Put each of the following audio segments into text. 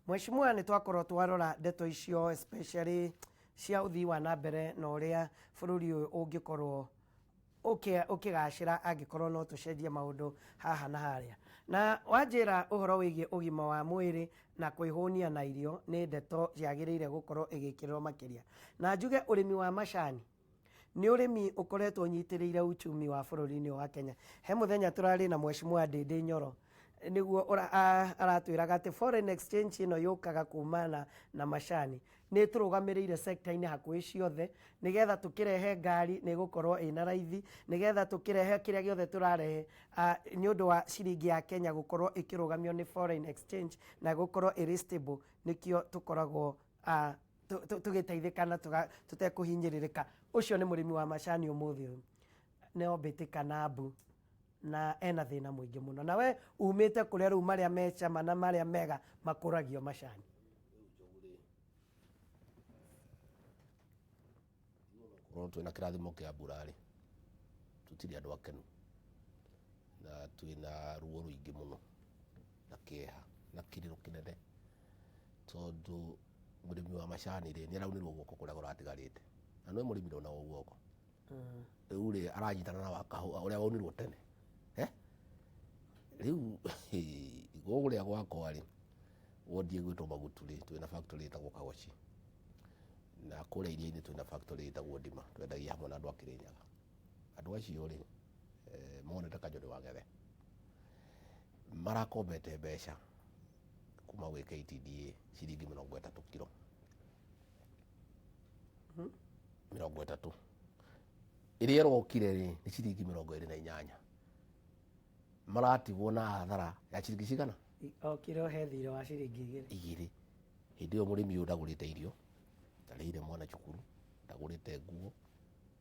Mheshimiwa, nĩ twakorwo twarora ndeto icio especially cia ũthii wa na mbere na ũrĩa bũrũri ũyũ ũngĩkorwo ũkĩgacĩra angĩkorwo no tũcenjie maũndũ haha na harĩa. Na wanjĩra ũhoro wĩgiĩ ũgima wa mwĩrĩ na kwĩhũnia na irio nĩ ndeto yagĩrĩire gũkorwo ĩgĩkĩrĩrwo makĩria. Na njuge ũrĩmi wa macani nĩ ũrĩmi ũkoretwo ũnyitĩrĩire uchumi wa bũrũri-inĩ wa Kenya. He mũthenya tũrarĩ na Mheshimiwa Ndindi Nyoro nĩguo aratwĩraga atĩ foreign exchange ĩno yũkaga kumana na macani nĩ ĩtũrũgamĩrĩire sector-inĩ hakuhĩ ciothe, nĩgetha tũkĩrehe ngari nĩ ĩgũkorwo ĩna raithi, nĩgetha tũkĩrehe kĩrĩa gĩothe tũrarehe nĩ ũndũ wa ciringi ya Kenya gũkorwo ĩkĩrũgamio nĩ foreign exchange na gũkorwo ĩrĩ stable, nĩkĩo tũkoragwo tũgĩteithĩka na tũtekũhinyĩrĩrĩka. Ũcio nĩ mũrĩmi wa macani ũmũthĩ ũyũ nĩ ombĩte kana mbu na ena thĩna mũingĩ mũno. Na we umĩte kũrĩa rĩu marĩa me cama na marĩa mega makũragio macani. Korwo twĩna kĩrathimo kĩa mbura rĩ, tũtirĩ andũ akenu na twĩna ruo rũingĩ mũno na kĩeha na kĩrĩro kĩnene, tondũ mũrĩmi wa macani rĩ, nĩ araunĩrwo guoko kũrĩa kũratigarĩte, na nĩ mũrĩmi ndonagwo guoko. Rĩu rĩ, aranyitana na wa kahũa ũrĩa waunirwo tene. Eh? Rĩu gũkũrĩa gwakwa rĩ, wondi ĩgwĩtwo Magutu rĩ, twĩna factory ĩtagwo Kagochi. Na kũrĩa iria-inĩ twĩna factory ĩtagwo Ndima, twendagia hamwe na andũ a Kĩrĩnyaga. Andũ acio rĩ, monete Kanyoni wa Ngethe. Marakombete mbeca kuma gwĩ KTDA ciringi 30 kiro. 30. Ĩrĩa ĩrokire rĩ, nĩ ciringi 28. Maratigwo na hathara ya ciringi cigana? O kiro he thirĩ wa ciringi 2. 2. Hĩndĩ ĩyo mũrĩmi ũyũ ndagũrĩte irio, ndarĩhire mwana cukuru, ndagũrĩte nguo,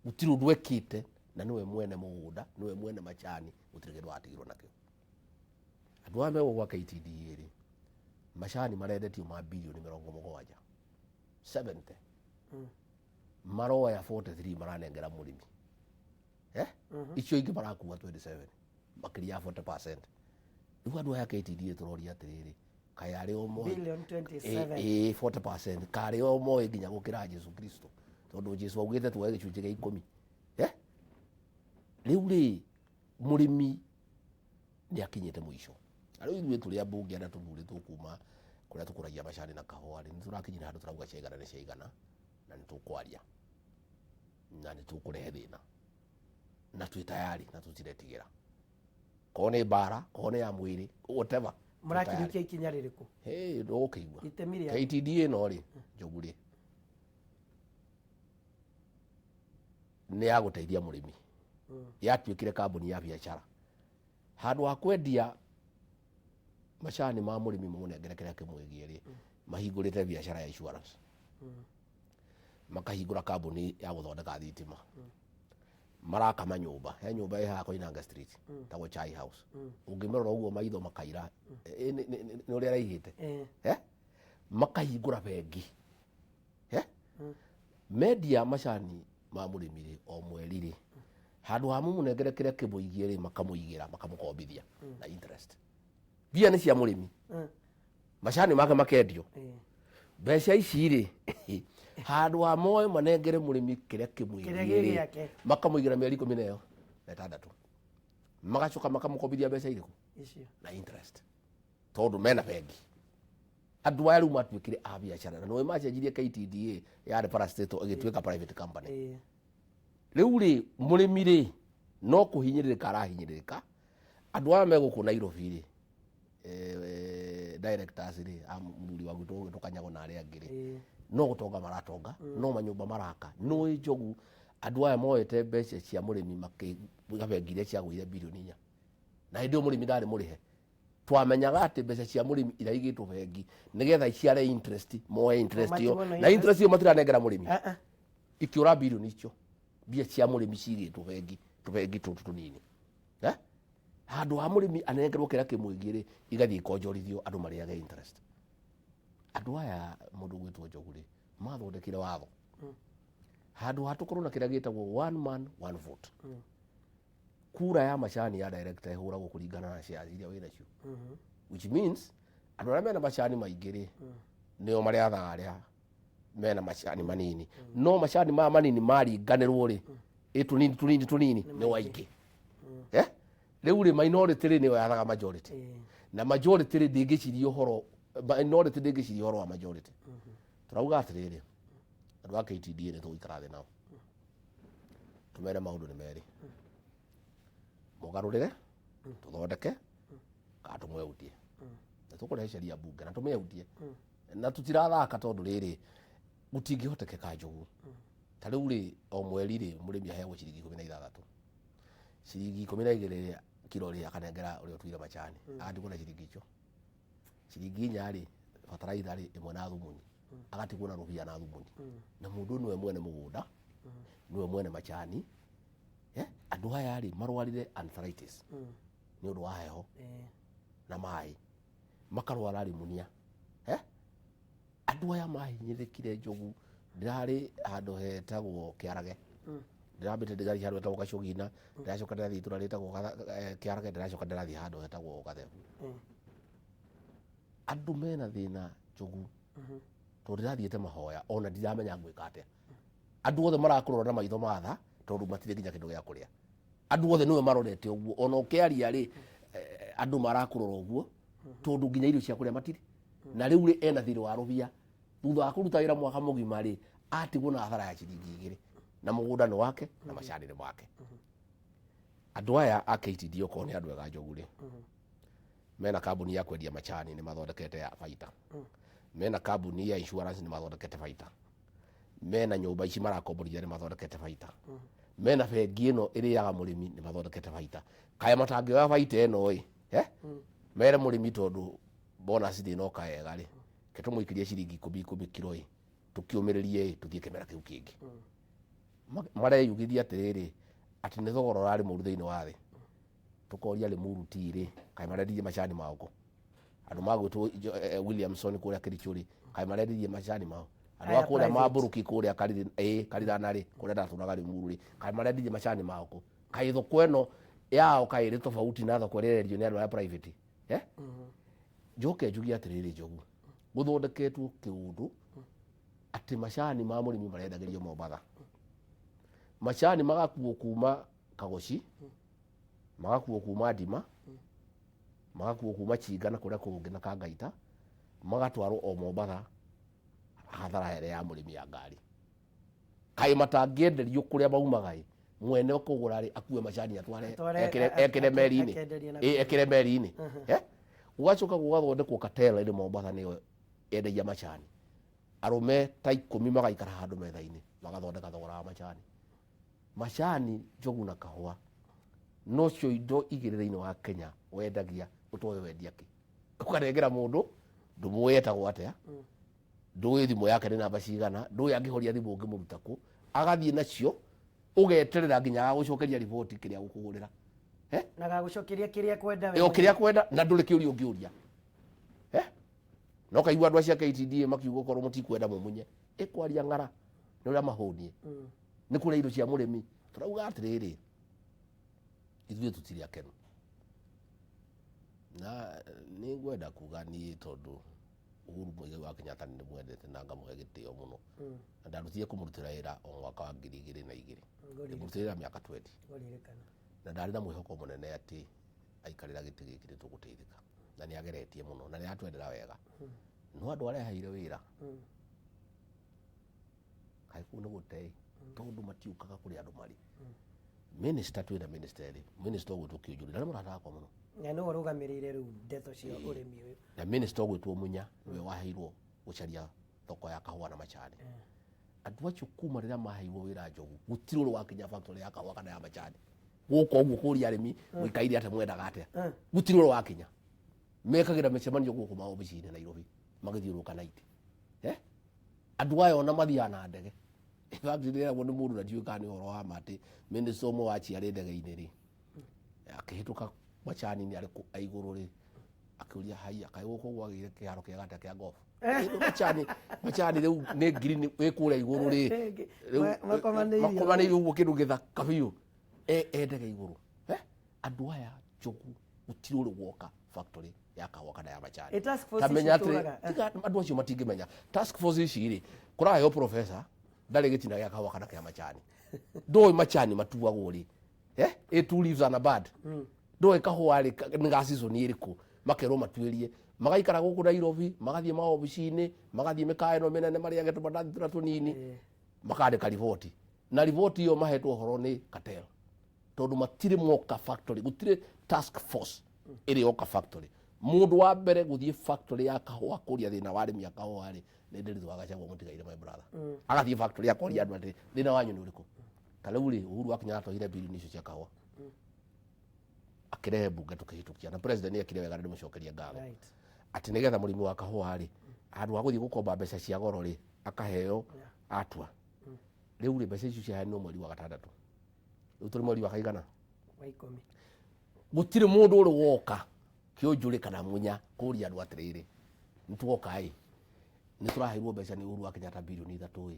gũtirĩ ũndũ ekĩte, na nĩwe mwene mũgũnda, nĩwe mwene macani, gũtirĩ kĩndũ atigirwo nakĩo. Andũ aya megũkũ gwa KTDA rĩ, macani marendetio ma birioni 70, 70. Maroya 43 maranengera mũrĩmi. Eh? Icio ingĩ marakua 27, makĩria ya 40%. Rĩu andũ aya KTDA tũroria atĩrĩrĩ, kaĩ arĩ o moĩ Billion 27. Ĩ 40%, karĩ o moĩ nginya gũkĩra Jesu Kristo, tondũ Jesu augĩte tuoe gĩcunjĩ gĩa 10. Eh? Rĩu rĩ, mũrĩmi nĩ akinyĩte mũico. Na rĩu ithuĩ tũrĩ ambunge arĩa tũthurĩtwo kuma kũrĩa tũkũragia macani na kahũa rĩ, nĩ tũrakinyire handũ tũrauga ciaigana nĩ ciaigana, na nĩ tũkwaria na nĩ tũkũrehe thĩna, na twĩ tayari na tũtiretigĩra. Korwo nĩ mbara, korwo nĩ ya mwĩrĩ, whatever. Mũrakinyũkia ikinya rĩrĩkũ? Hey, ndũgũkĩigua. Itemi rĩa KTDA ĩno rĩ, Njogu rĩ, nĩ ya gũteithia mũrĩmi. Yatuĩkire kambuni ya biacara. Handũ ha kwendia macani ma mũrĩmi mamũnengere kĩrĩa kĩmwĩgiĩ rĩ, mahingũrĩte biacara ya insurance. Makahingũra kambuni ya gũthondeka thitima. Maraka manyũmba. He nyũmba ĩ haha Koinange Street, ĩtagwo Chai House. Ũngĩmĩrora ũguo maitho makaira, nĩ ũrĩa ĩraihĩte. Eh? Makahingũra bengi. Eh? Mendia macani ma mũrĩmi rĩ, o mweri rĩ, handũ ha mũmũnengere kĩrĩa kĩmũigie rĩ, makamũigĩra, makamũkombithia na interest. Mbia nĩ cia mũrĩmi. Macani make makendio. Mbeca ici rĩ, handũ ha moe manengere mũrĩmi kĩrĩa kĩmũigie Kĩrĩa gĩ rĩ, gĩake. makamũigĩra mĩeri ikũmi na ĩyo na ĩtandatũ. Magacoka makamũkombithia mbeca irĩkũ? Icio. Na interest. Tondũ mena bengi. Andũ aya rĩu matuĩkire a biacara, na nĩwe macenjirie KTDA yarĩ parastatal ĩgĩtuĩka private company. Rĩu rĩ, mũrĩmi rĩ, no kũhinyĩrĩrĩka arahinyĩrĩrĩka. Andũ aya me gũkũ Nairobi rĩ, directors rĩ, a mũthuri wa gwitũ ũgwĩtwo Kanyago na arĩa angĩ rĩ, no gũtonga maratonga, no manyũmba maraka. Nũĩ Njogu, andũ aya moete mbeca cia mũrĩmi makĩiga bengi iria ciagũire birioni 4. Na hĩndĩ ĩyo mũrĩmi ndarĩ mũrĩhe. Twamenyaga atĩ mbeca cia mũrĩmi iraigĩtwo bengi nĩgetha iciare interest, moe interest ĩyo, Matigwo na interest ĩyo matiranengera mũrĩmi. Ah, ah. Ikĩũra birioni icio, mbia cia mũrĩmi cigĩtwo bengi, tũbengi tũtũ tũnini. Eh? Handũ ha mũrĩmi anengerwo kĩrĩa kĩmwĩgiĩ rĩ, igathiĩ ikonjorithio andũ marĩage interest. Andũ aya mũndũ ũgwĩtwo Njogu rĩ, mathondekire watho. Handũ ha tũkorwo na kĩrĩa gĩtagwo one man one vote. Kura ya macani ya director ĩhũragwo kũringana na shares iria wĩnacio. Which means Andũ arĩa mena macani maingĩ rĩ, nĩo marĩathaga arĩa mena macani manini. No macani maya manini maringanĩrwo rĩ, ĩ tũnini tũnini tũnini nĩ waingĩ. Eh? Rĩu rĩ, minority rĩ, nĩyo yathaga majority. Na majority rĩ, ndĩngĩciria ũhoro, minority ndĩngĩciria ũhoro wa majority. Tũrauga atĩrĩrĩ, andũ a KTDA nĩ tũgũikara thĩ nao tũmere maũndũ nĩ merĩ, mũgarũrĩre tũthondeke kana tũmwehutie. Na tũkũrehe sheria mbunge na tũmĩehutie, na tũtirathaka, tondũ rĩrĩ, gũtingĩhotekeka, Njogu. Ta rĩu rĩ, o mweri rĩ, mũrĩmi aheagwo ciringi 16, ciringi 12 rĩ, kiro rĩ, akanengera ũrĩa ũtuire macani, agatigwo na ciringi icio ciringi 4 rĩ, bataraitha rĩ ĩmwe na thumuni, agatigwo na rũbia na thumuni. Na mũndũ ũyũ nĩwe mwene mũgũnda, nĩwe mwene macani. Eh, andũ aya rĩ, marwarire arthritis nĩ ũndũ wa heho na maĩ, makarwara rimunia. Eh, andũ aya mahinyĩrĩkire, Njogu. Ndĩrarĩ handũ hetagwo Kĩarage, ndĩrambĩte ndĩgathiĩ handũ hetagwo Gacũgina, ndĩracoka ndĩrathiĩ itũra rĩtagwo Kĩarage, ndĩracoka ndĩrathiĩ handũ hetagwo Gathebu. Andũ mena thĩna, Njogu, tondũ ndĩrathiĩte mahoya, ona ndiramenya ngwĩka atĩa. Andũ othe marakũrora na maitho matha, tondũ matirĩ nginya kĩndũ gĩa kũrĩa. Andũ othe nĩwe marorete ũguo, ona ũkĩaria rĩ, andũ marakũrora ũguo, tondũ nginya irio cia kũrĩa matirĩ. Na rĩu rĩ, ena thirĩ wa rũbia thutha wa kũruta wĩra mwaka mũgima rĩ, atigwo na hathara ya ciringi 2, na mũgũnda nĩ wake na macani nĩ make. Andũ aya a KTD, okorwo nĩ andũ ega, Njogu rĩ, mena kambuni ya kwendia macani, nĩ mathondekete ya baita. Mena kambuni ya insurance, nĩ mathondekete baita. Mena nyũmba ici marakomborithia, nĩ mathondekete baita. Mena bengi ĩno ĩrĩaga mũrĩmi, nĩ mathondekete baita. Kaĩ matangĩoya baita ĩno ĩ, eh? Mere mũrĩmi, tondũ bonus ndĩnoka wega rĩ, ke tũmũikĩrie ciringi ikũmi ikũmi kiro ĩ, tũkĩũmĩrĩrie ĩ, tũthiĩ kĩmera kĩu kĩngĩ. Mareyugithia atĩrĩrĩ, atĩ nĩ thogora ũrarĩ mũru thĩinĩ wa thĩ. Tũkoria Limuru Tea rĩ, kaĩ marendirie macani mao kũ? Andũ magwĩtwo Williamson kũrĩa Kericho rĩ, kaĩ marendirie macani mao? Andũ a Aya kũrĩa private. Mambũrũki kũrĩa Karirana rĩ, kũrĩa ndatũraga Limuru rĩ, kaĩ marendirie macani mao kũ? Kaĩ thoko ĩno yao kaĩ ĩrĩ tofauti na thoko ĩrĩa ĩrendio nĩ andũ arĩa private, eh? Njoke njugie atĩrĩrĩ, Njogu, gũthondeketwo kĩũndũ atĩ macani ma mũrĩmi marendagĩrio Mombatha, macani magakuo kuma Kagoci, magakuo kuma Ndima, magakuo kuma Chinga na kũrĩa kũngĩ na Kangaita, magatwarwo o Mombatha, hathara ĩrĩa ya mũrĩmi ya ngari. Kaĩ matangĩenderio kũrĩa maumaga ĩ, mwene kũgũra rĩ, akue macani atware, ekĩre meri-inĩ. Akenderie na ĩ, ekĩre meri-inĩ. Eh? Gũgacoka gũgathondekwo cartel ĩrĩ Mombatha, nĩyo yendagia macani. Arũme ta 10 magaikara handũ metha-inĩ, magathondeka thogora wa macani. Macani, Njogu, na kahũa nocio indo igĩrĩ thĩinĩ wa Kenya wendagia ũtoĩ wendia kĩ. Ũkanengera mũndũ ndũmũĩ etagwo atĩa, ndũĩ thimũ yake nĩ namba cigana, ndũĩ angĩhoria thimũ ũngĩmũruta kũ, agathiĩ nacio, ũgeterera nginya agagũcokeria riboti kĩrĩa gũkũgũrĩra. Eh? Na gagũcokeria kĩrĩa kwenda we. O kĩrĩa kwenda, na ndũrĩ kĩũria ũngĩũria. Eh? No kaigua andũ acio a KTDA makiuga okorwo mũtikwenda mũmunye, ĩkwaria ng'ara nĩ ũrĩa mahũnie nĩ kũrĩa indo cia mũrĩmi. Tũrauga atĩrĩrĩ, ithuĩ tũtirĩ akenu, na nĩ ngwenda kuga niĩ, tondũ Uhuru Muigai wa Kenyatta nĩ ndĩmwendete na ngamũhe gĩtĩo mũno, na ndarutire kũmũrutĩra wĩra o mwaka wa 2002, ndĩmũrutĩra wĩra mĩaka 20. Ngũririkana. Na ndarĩ na mwĩhoko mũnene atĩ aikarĩra gĩtĩ gĩkĩ nĩ tũgũteithĩka, na nĩ ageretie mũno na nĩ aratwendera wega. No andũ arĩa aheire wĩra, kaĩ kũu nĩ gũte, tondũ matiũkaga kũrĩa andũ marĩ. Minister, twĩna minister erĩ, minister ũgwĩtwo Kĩũnjũri, na nĩ mũrata wakwa mũno. Na nĩwe ũrũgamĩrĩire rĩu ndeto cia ũrĩmi ũyũ. Na minister ũgwĩtwo Munya nĩwe waheirwo gũcaria thoko ya kahũa na macani. Andũ acio kuma rĩrĩa maheirwo wĩra, Njogu, gũtirĩ ũrĩ wakinya factory ya kahũa kana ya macani gũka ũguo kũria arĩmi mũikaire atĩa, mwendaga atĩa. Gũtirĩ ũrĩ wakinya. Mekagĩra mĩcemanio gũkũ maobici-inĩ Nairobi, magĩthiũrũrũka na itĩ. Eh? Andũ aya ona mathiaga na ndege. In fact, ndĩreragwo nĩ mũndũ na ndiũĩ kana nĩ ũhoro wa ma atĩ minister ũmwe wa chiarĩ ndege-inĩ rĩ, akĩhĩtũka macani-inĩ arĩ igũrũ rĩ, akĩũria, "Haiya, kaĩ gũkũ gwagĩire kĩharo kĩega atĩa kĩa golf?" Rĩu macani rĩu nĩ green wĩ kũrĩa igũrũ rĩ, rĩu Makomanĩirio. Makomanĩirio ũguo, kĩndũ gĩthaka biũ. E ndege igũrũ. Eh? Andũ aya, Njogu, gũtirĩ ũrĩ woka factory Ya kahũa kana ya macani. Ĩ task force Ta menya ici atĩrĩ, itũraga, eh. tiga andũ acio matingĩmenya task force ici rĩ, kũraheo professor ndarĩ gĩtina gĩa kahũa kana kĩa macani, ndũĩ macani matuagwo rĩ, eh? A two leaves and a bud. Ndũĩ kahũa rĩ nĩ ga season ĩrĩkũ. Makerwo matuĩrie, magaikara gũkũ Nairobi, magathiĩ maobici-inĩ, magathiĩ mĩkawa ĩno mĩnene, marĩage tũmandathi tũrĩa tũnini, makandĩka riboti, na riboti ĩyo mahetwo ũhoro nĩ cartel, tondũ matirĩ moka factory. Gũtirĩ task force ĩrĩ yoka factory. Mũndũ wa mbere gũthiĩ factory ya kahũa kũria thĩna wa arĩmi a kahũa rĩ, nĩ Nderitu wa Gachagua mũtigaire, my brother. Agathiĩ factory akoria andũ atĩ thĩna wanyu nĩ ũrĩkũ. Ta rĩu rĩ, Uhuru wa Kenyatta atwarire bilioni icio cia kahũa, akĩrehe mbunge, tũkĩhĩtũkia, na president nĩ ekire wega na ndĩmũcokerie ngatho, atĩ nĩgetha mũrĩmi wa kahũa rĩ, handũ ha gũthiĩ gũkomba mbeca cia goro rĩ, akaheo atua. Rĩu rĩ, mbeca icio ciaheanirwo mweri wa gatandatũ. Rĩu tũrĩ mweri wa kaigana? Wa 10. Gũtirĩ mũndũ ũrĩ woka kĩũnjũrĩ kana munya kũria andũ atĩrĩrĩ, nĩ tuoka ĩ, nĩ tũraheirwo mbeca nĩ Uhuru wa Kenyatta bilioni 3 ĩ,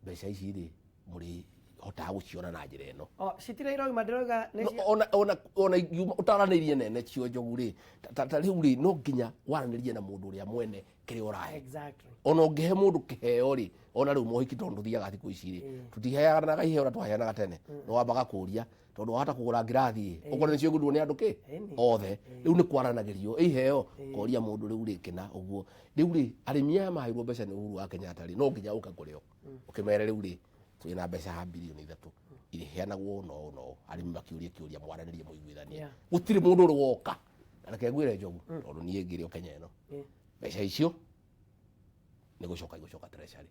mbeca ici rĩ, mũrĩhotaga gũciona na njĩra ĩno? O citirĩ irauma, ndĩrauga nĩ No, ona ingiuma ũtaranĩirie nene cio njogu rĩ, ta rĩu rĩ, no nginya waranĩrie na mũndũ ũrĩa mwene kĩrĩa ũrahe. Ona ũngĩhe mũndũ kĩheo rĩ, ona rĩu mohiki, tondũ tũthiaga thikũ ici rĩ, tũtiheanaga iheo na twaheanaga tene, nĩ wambaga kũria, tondũ wahota kũgũra ngirathi ĩ, ũkore nĩcio igũrwo nĩ andũ kĩ othe. Rĩu nĩ kwaranagĩrio iheo, koria mũndũ rĩu rĩ kĩna ũguo. Rĩu rĩ, arĩmi aya maheirwo mbeca nĩ Uhuru wa Kenyatta rĩ, no nginya ũke kũrĩ o ũkĩmere rĩu rĩ, twĩna mbeca ha bilioni 3 irĩheanagwo ũũ na ũũ na ũũ, arĩmi makĩũria kĩũria, mwaranĩrie, mũiguithanie. Gũtirĩ mũndũ ũrĩ woka. Na reke ngwĩre njogu, tondũ niĩ ngĩrĩ o Kenya ĩno, mbeca icio nĩ gũcoka igũcoka treasury,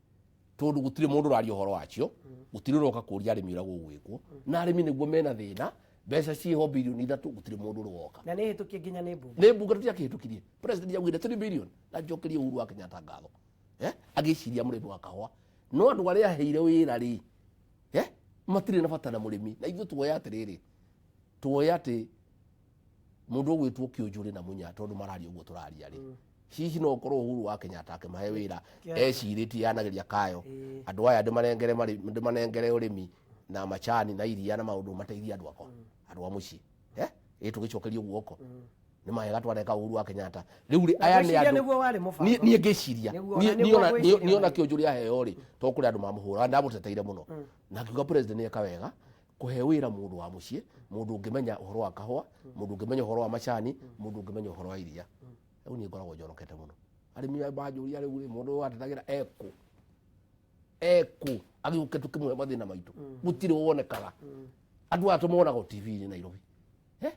tondũ gũtirĩ mũndũ ũraria ũhoro wacio, gũtirĩ ũroka kũria arĩmi ũrĩa gũgwĩkwo, na arĩmi nĩguo mena thĩna. Mbeca ciĩho bilioni 3, gũtirĩ mũndũ ũrĩ woka. Na nĩ hĩtũkie nginya nĩ mbunge. Nĩ mbunge, tũtiakĩhĩtũkirie. President augire 3 billion, na njokerie Uhuru wa Kenyatta ngatho, eh? Agĩciria mũrĩmi wa kahũa, no andũ arĩa aheire wĩra rĩ, eh? Matirĩ na bata na mũrĩmi. Na ithuĩ tuoya atĩrĩrĩ, tuoya atĩ mũndũ ũgwĩtwo kĩũnjũrĩ na munya, tondũ mararia ũguo tũraria rĩ, hihi no ũkorwo Uhuru wa Kenyatta akĩmahe wĩra ecirĩtie yanageria kayo, andũ aya ndĩmanengere ndĩmanengere ũrĩmi na macani na iria na maũndũ mateithie andũ akwa, andũ a mũciĩ, eh? Ĩ tũgĩcokerio guoko nĩ mahega twareka Uhuru wa Kenyatta. Rĩu rĩ, aya nĩ Ngwĩciria andũ nĩguo warĩ mũbango. Niĩ ngĩciria Nĩguo, na nĩguo ngwĩciria niĩ ona ona kĩũnjũrĩ aheo rĩ, to kũrĩ andũ mamũhũra, ndamũteteire mũno na ngiuga president nĩ eka wega kũhe wĩra mũndũ wa mũciĩ, mũndũ ũngĩmenya ũhoro wa kahũa, mũndũ ũngĩmenya ũhoro wa macani, mũndũ ũngĩmenya ũhoro wa iria. Rĩu niĩ ngoragwo njonokete mũno arĩmi aya manjũria, rĩu rĩ, mũndũ ũyũ watetagĩra ekũ ekũ agĩũke tũkĩmũhe mathĩna maitũ? Gũtirĩ wonekaga. Andũ aya tũmonaga o TV-inĩ Nairobi. Eh?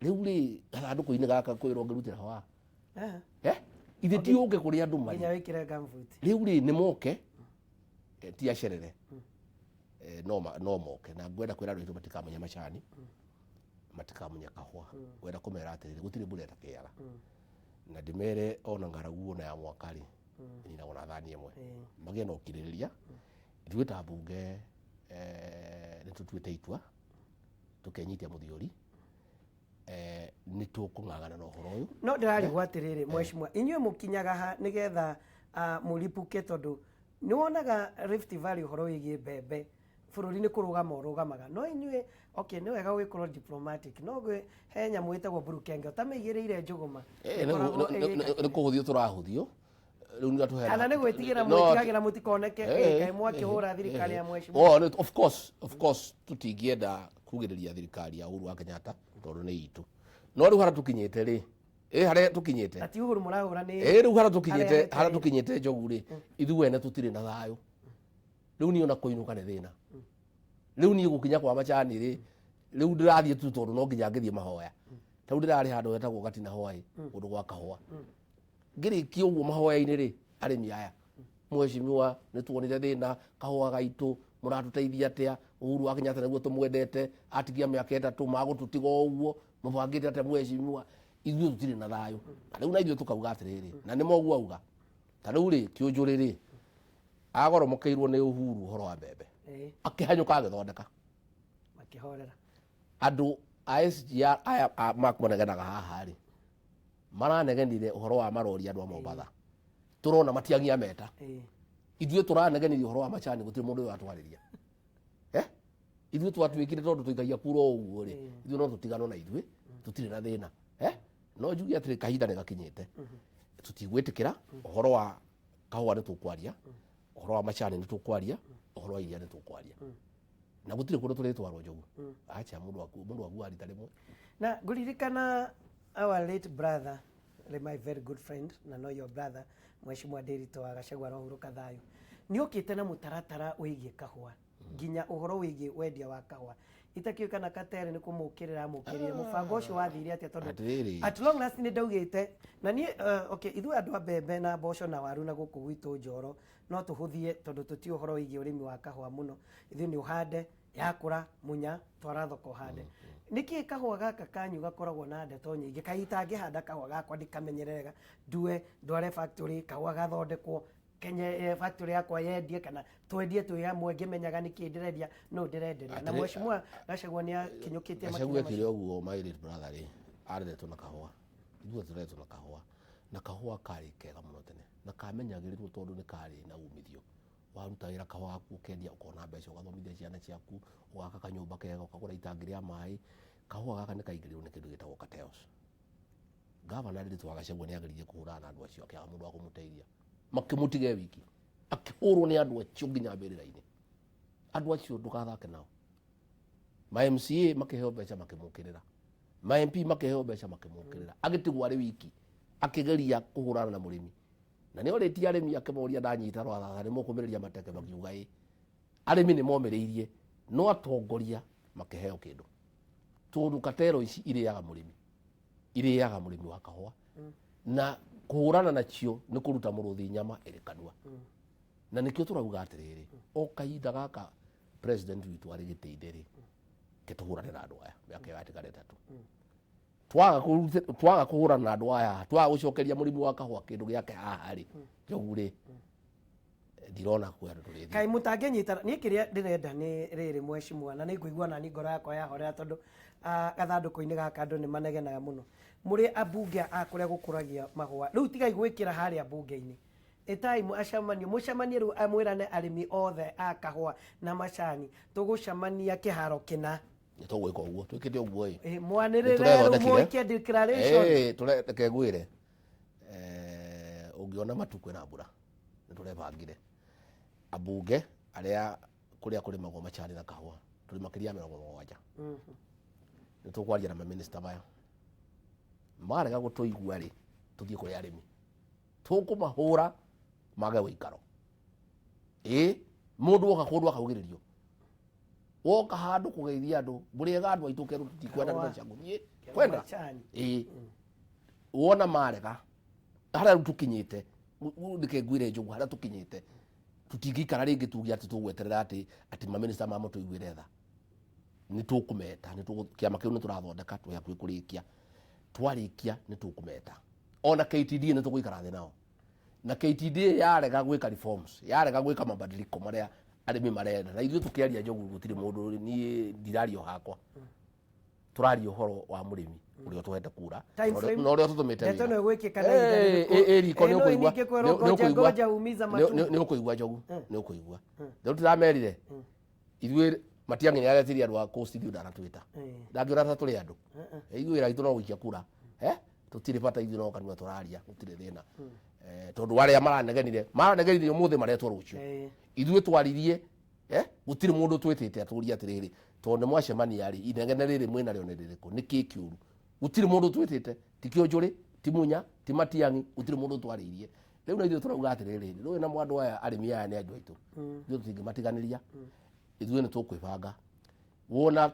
Rĩu rĩ, gathandũkũ-inĩ gaka kwĩrwo ngĩrutĩra wa Eh? Ithe ti ũke kũrĩa andũ marĩ nginya wĩkĩre gumboot. Rĩu rĩ, nĩ moke, ti acerere, no moke. Na ngwenda kwĩra andũ aitũ matikamunye macani, matikamunye kahũa. Ngwenda kũmera atĩrĩrĩ, gũtirĩ mbura ĩtakĩaga, na ndĩmere ona ng'aragu ona ya mwaka rĩ, ĩninagwo na thani ĩmwe. Magĩe na ũkirĩrĩria. Ithuĩ ta mbunge, nĩ tũtuĩte itua, tũkenyitia mũthiori, nĩ tũkũng'ang'ana na ũhoro ũyũ. No ndĩrarigwo atĩrĩrĩ, mheshimiwa, inyuĩ mũkinyaga ha nĩgetha mũripuke? Tondũ nĩ wonaga Rift Valley ũhoro wĩgiĩ mbembe, bũrũri nĩ kũrũgama ũrũgamaga, no inyuĩ, okay, nĩ wega gũgĩkorwo diplomatic, no he nyamũ ĩtagwo mburukenge ũtamĩigĩrĩire njũgũma. Ĩkoragwo ĩgĩka Nĩ kũhũthio tũrahũthio rĩu nĩ tũheana Kana nĩ gwĩtigĩra No, mwĩtigagĩra mũtikoneke kaĩ mwakĩhũra thirikari ya mheshimiwa? Oh, of course tũtingĩenda kugĩrĩria thirikari ya Uhuru wa Kenyatta, tondũ nĩ itũ. No rĩu harĩa tũkinyĩte rĩ, ĩ harĩa tũkinyĩte Na ti Uhuru mũrahũra nĩ ĩ rĩu harĩa tũkinyĩte harĩa harĩa tũkinyĩte njogu rĩ, ithuĩ ene tũtirĩ na thayũ. Rĩu niĩ ona kũinũka nĩ thĩna. Rĩu niĩ gũkinya kwa macani rĩ, rĩu ndĩrathiĩ tu tondũ no nginya ngĩthiĩ mahoya. Ta rĩu ndĩrarĩ handũ hetagwo Gatina Hwaĩ, kũndũ gwa kahũa. Ngĩrĩkia ũguo mahoya-inĩ rĩ, arĩmi aya, mheshimiwa, nĩ tuonire thĩna kahũa gaitũ, mũratũteithia atĩa? Uhuru wa Kenyatta nĩguo tũmwendete, atigia mĩaka 3 magũtũtiga o ũguo, mũbangĩte atĩa mheshimiwa? Ithuĩ tũtirĩ na thayũ. Na rĩu na ithuĩ tũkauga atĩrĩrĩ, na nĩ moguo auga, ta rĩu rĩ, kĩũnjũrĩ rĩ, agoromokeirwo nĩ Uhuru ũhoro wa mbembe, akĩhanyũka agĩthondeka makĩhorera. Andũ a SGR aya makũnegenaga haha rĩ, maranegenire ũhoro wa marori. Andũ a Mombatha tũrona matiang'ia meta. Ithuĩ tũranegenirie ũhoro wa macani, gũtirĩ mũndũ ũyũ watwarĩria. Eh? Ithuĩ twatuĩkire tondũ tũikagia kura o ũguo rĩ, ithuĩ no tũtiganwo na ithuĩ tũtirĩ na thĩna. Eh? No njuge atĩrĩ, kahinda nĩ gakinyĩte tũtigwĩtĩkĩra. Ũhoro wa kahũa nĩ tũkwaria, ũhoro wa macani nĩ tũkwaria, ũhoro wa iria nĩ tũkwaria, na gũtirĩ kũndũ tũrĩtwarwo, Njogu. Acha mũndũ aku mũndũ akuaga rita rĩmwe. Na ngũririkana our late brother, my very good friend na no your brother, Mheshimiwa Ndiritu wa Gachagua, arohurũka thayũ, nĩ okĩte na mũtaratara wĩgiĩ kahũa, nginya ũhoro wĩgiĩ wendia wa kahũa. Itakĩũĩ kana Katere nĩ kũmũkĩrĩra amũkĩrĩre. Mũbango ũcio wathire atĩa? Tondũ Atĩrĩrĩ. at long last nĩ ndaugĩte na niĩ, okay, ithuĩ andũ a mbembe na mboco na waru na gũkũ gwitũ Njoro no tũhũthie, tondũ tũtiũĩ ũhoro wĩgiĩ ũrĩmi wa kahũa mũno. Ithuĩ nĩ ũhande, yakũra, munya, twara thoko, ũhande. Nĩkĩ kahũa gaka kanyu gakoragwo na ndeto nyingĩ? Kaĩ itangĩhanda kahũa gakwa, ndikamenyerere, ndue, ndware factory, kahũa gathondekwo Kenya, factory yakwa yendie kana twendie twĩ hamwe, ngĩmenyaga nĩkĩ ndĩrendia, no ndĩrenderia na Mheshimiwa Gachagua nĩ akinyũkĩtie Gachagua makinya ekire macio. Ũguo my late brother rĩ, areretwo na kahũa, ithuĩ tũreretwo na kahũa, na kahũa karĩ kega mũno tene na kamenyagĩrĩrwo tondũ nĩ karĩ na umithio. Waruta wĩra kahũa gaku, ũkendia, ũkona mbeca, ũgathomithia ciana ciaku, ũgaka kanyũmba kega, ũkagũra itangi rĩa maĩ. Kahũa gaka nĩ kaingĩrĩirwo nĩ kĩndũ gĩtagwo cartels. Gavana Ndiritu wa Gachagua nĩ ageririe kũhũrana na andũ acio, akĩaga mũndũ wa kũmũteithia, makĩmũtiga e wiki, akĩhũrwo nĩ andũ acio nginya mbĩrĩra-inĩ. Andũ acio ndũgathake nao. Ma MCA makĩheo mbeca makĩmũkĩrĩra, ma MP makĩheo mbeca makĩmũkĩrĩra, agĩtigwo arĩ wiki akĩgeria kũhũrana na mũrĩmi. Na nĩ orĩtie arĩmi, akĩmoria, "Ndanyita rwathatha, nĩ mũkũmĩrĩria mateke?" Makiuga ĩ. Arĩmi nĩ momĩrĩirie, no atongoria makĩheo kĩndũ, tondũ katero ici irĩaga mũrĩmi, irĩaga mũrĩmi wa kahũa, na kũhũrana nacio nĩ kũruta mũrũthi nyama ĩrĩ kanua. Na nĩkĩo tũrauga atĩrĩrĩ, o kahinda gaka president witũ arĩ gĩtĩ-inĩ rĩ, ke tũhũrane na andũ aya mĩaka ĩyo yatigara 3. Twaga kũhũrana na andũ aya, twaga gũcokeria mũrĩmi wa kahũa kĩndũ gĩake haha rĩ, Njogu rĩ, ndirona kwĩ andũ tũrĩthiĩ. Kaĩ mũtangĩnyitana? Niĩ kĩrĩa ndĩrenda nĩ rĩrĩ, mheshimiwa, na nĩ ngũigua nani ngoro yakwa yahorera, tondũ gathandũkũ-inĩ gaka andũ nĩ manegenaga mũno. Mũrĩ ambunge a kũrĩa gũkũragia mahũa, rĩu tigai gwĩkĩra harĩa mbunge-inĩ, ĩtai acemanio, mũcemanie rĩu, mwĩrane arĩmi othe a kahũa na macani, tũgũcemania kĩharo kĩna. Nĩ tũgwĩka ũguo, twĩkĩte ũguo ĩ. Mwanĩrĩre rĩu. Nĩtũrethondekire. Mwĩke declaration. Reke ngwĩre, ũngĩona matu kwĩna mbura, nĩ tũrebangire ambunge arĩa kũrĩa kũrĩmagwo macani na kahũa, tũrĩ makĩria ya 70. Nĩ tũkwaria na maminista maya, marega gũtũigua rĩ, tũthiĩ kũrĩ arĩmi, tũkũmahũra mage ũikaro. Ĩ mũndũ woka kũndũ akaugĩrĩrio, woka handũ kũgeithia andũ, mũrĩega andũ aitũ, kerwo tũtikwenda Kahũa. ndeto cia gũthiĩ kwenda. Macani. Ĩ wona marega, harĩa rĩu tũkinyĩte, ndike ngwĩre Njogu, harĩa tũkinyĩte tũtingĩikara rĩngĩ tuge atĩ tũgweterera atĩ maminista mamũtũiguĩre tha. Nĩ tũkũmeta, kĩama kĩu nĩ tũrathondeka, twĩ hakuhĩ kũrĩkia. Twarĩkia nĩ tũkũmeta. Ona KTDA nĩ tũgũikara thĩ nao, na KTDA yarega gwĩka reforms, yarega gwĩka mabadiliko marĩa arĩmi marenda, na ithuĩ tũkĩaria, Njogu, gũtirĩ mũndũ, niĩ ndiraria o hakwa, tũraria ũhoro wa mũrĩmi ũrĩa ũtũhete kura Time frame? na ũrĩa ũtũtũmĩte Ndeto wĩra. ĩno ĩgwĩkĩka na ihinda rĩrĩkũ? Ĩ riko Ĩ, nĩ no ũkũigua. ningĩ kwĩrwo Nĩ ngoja ũkũigua. ngoja umiza matumbo. Nĩ ũkũigua, Njogu, nĩ ũkũigua. Rĩu tũramerire ithuĩ Matiang'i nĩ aretirie andũ a Coast, ithuĩ ndanatwĩta. Ndangĩona ta tũrĩ andũ. Ithuĩ wĩra witũ no gũikia kura. Tũtirĩ bata, ithuĩ no kanua tũraria, gũtirĩ thĩna. Tondũ arĩa maranegenire ũmũthĩ maretwo rũciũ. Ithuĩ twaririe, gũtirĩ mũndũ twĩtĩte atũrie atĩrĩrĩ, tondũ nĩ mwacemania rĩ, inegene rĩrĩ mwĩnarĩo nĩ rĩrĩkũ, nĩ kĩ kĩũru? Gũtirĩ mũndũ twĩtĩte, ti Kĩũnjũrĩ, ti Munya, ti Matiang'i, gũtirĩ mũndũ twarĩirie. Rĩu na ithuĩ tũrauga atĩrĩrĩ, rũĩ na andũ aya, arĩmi aya nĩ andũ aitũ, ithuĩ tũtingĩmatiganĩria. Ithuĩ nĩ tũkwĩbanga. Wona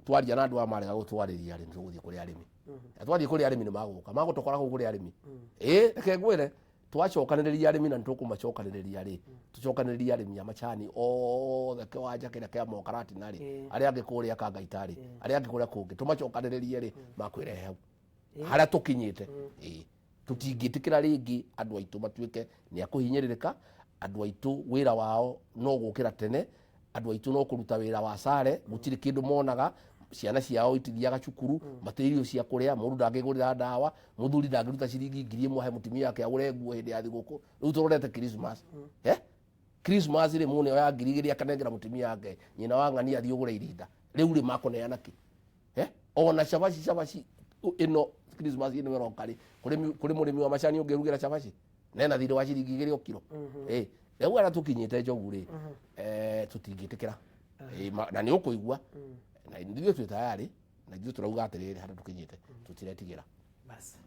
twaria na andũ aya marega gũtwarĩria rĩ, nĩ tũgũthiĩ kũrĩ arĩmi. Na twathiĩ kũrĩ arĩmi nĩ magũka, magũtũkora kũu kũrĩ arĩmi. Ĩ reke ngwĩre, twacokanĩrĩria arĩmi, na nĩ tũkũmacokanĩrĩria rĩ, tũcokanĩrĩrie arĩmi a macani othe, kĩwanja kĩrĩa kĩa Mokaratina rĩ, arĩa angĩ kũrĩa Kangaita rĩ, arĩa angĩ kũrĩa kũngĩ, tũmacokanĩrĩrie rĩ, makwĩrehe hau harĩa tũkinyĩte. Ĩ tũtingĩtĩkĩra rĩngĩ andũ aitũ matuĩke nĩ akũhinyĩrĩrĩka. Andũ aitũ wĩra wao no gũkĩra tene, andũ aitũ no kũruta wĩra wa sare, gũtirĩ kĩndũ monaga, ciana ciao itithiaga cukuru, matirĩ irio cia kũrĩa, mũndũ ndangĩgũrĩra ndawa, mũthuri ndangĩruta ciringi 1000 ahe mũtumia wake agũre nguo hĩndĩ ya thigũkũ. Rĩu tũrorete Christmas, Christmas rĩ, mũndũ oya 2000 akanengera mũtumia wake, nyina wa ng'ania, athiĩ ũgũre irinda. Rĩu rĩ, makũneana kĩ? Ona cabaci, cabaci ĩno Christmas ĩno ĩroka rĩ, kũrĩ mũrĩmi wa macani ũngĩrugĩra cabaci nena thirĩ wa ciringi 2 o kiro. Rĩu arĩa tũkinyĩte njogu rĩ, tũtingĩtĩkĩra. Na nĩ ũkũigua na ithuĩ twĩ tayarĩ, na ithuĩ tũrauga atĩrĩrĩ, harĩa tũkinyĩte tũtiretigĩra. Bas.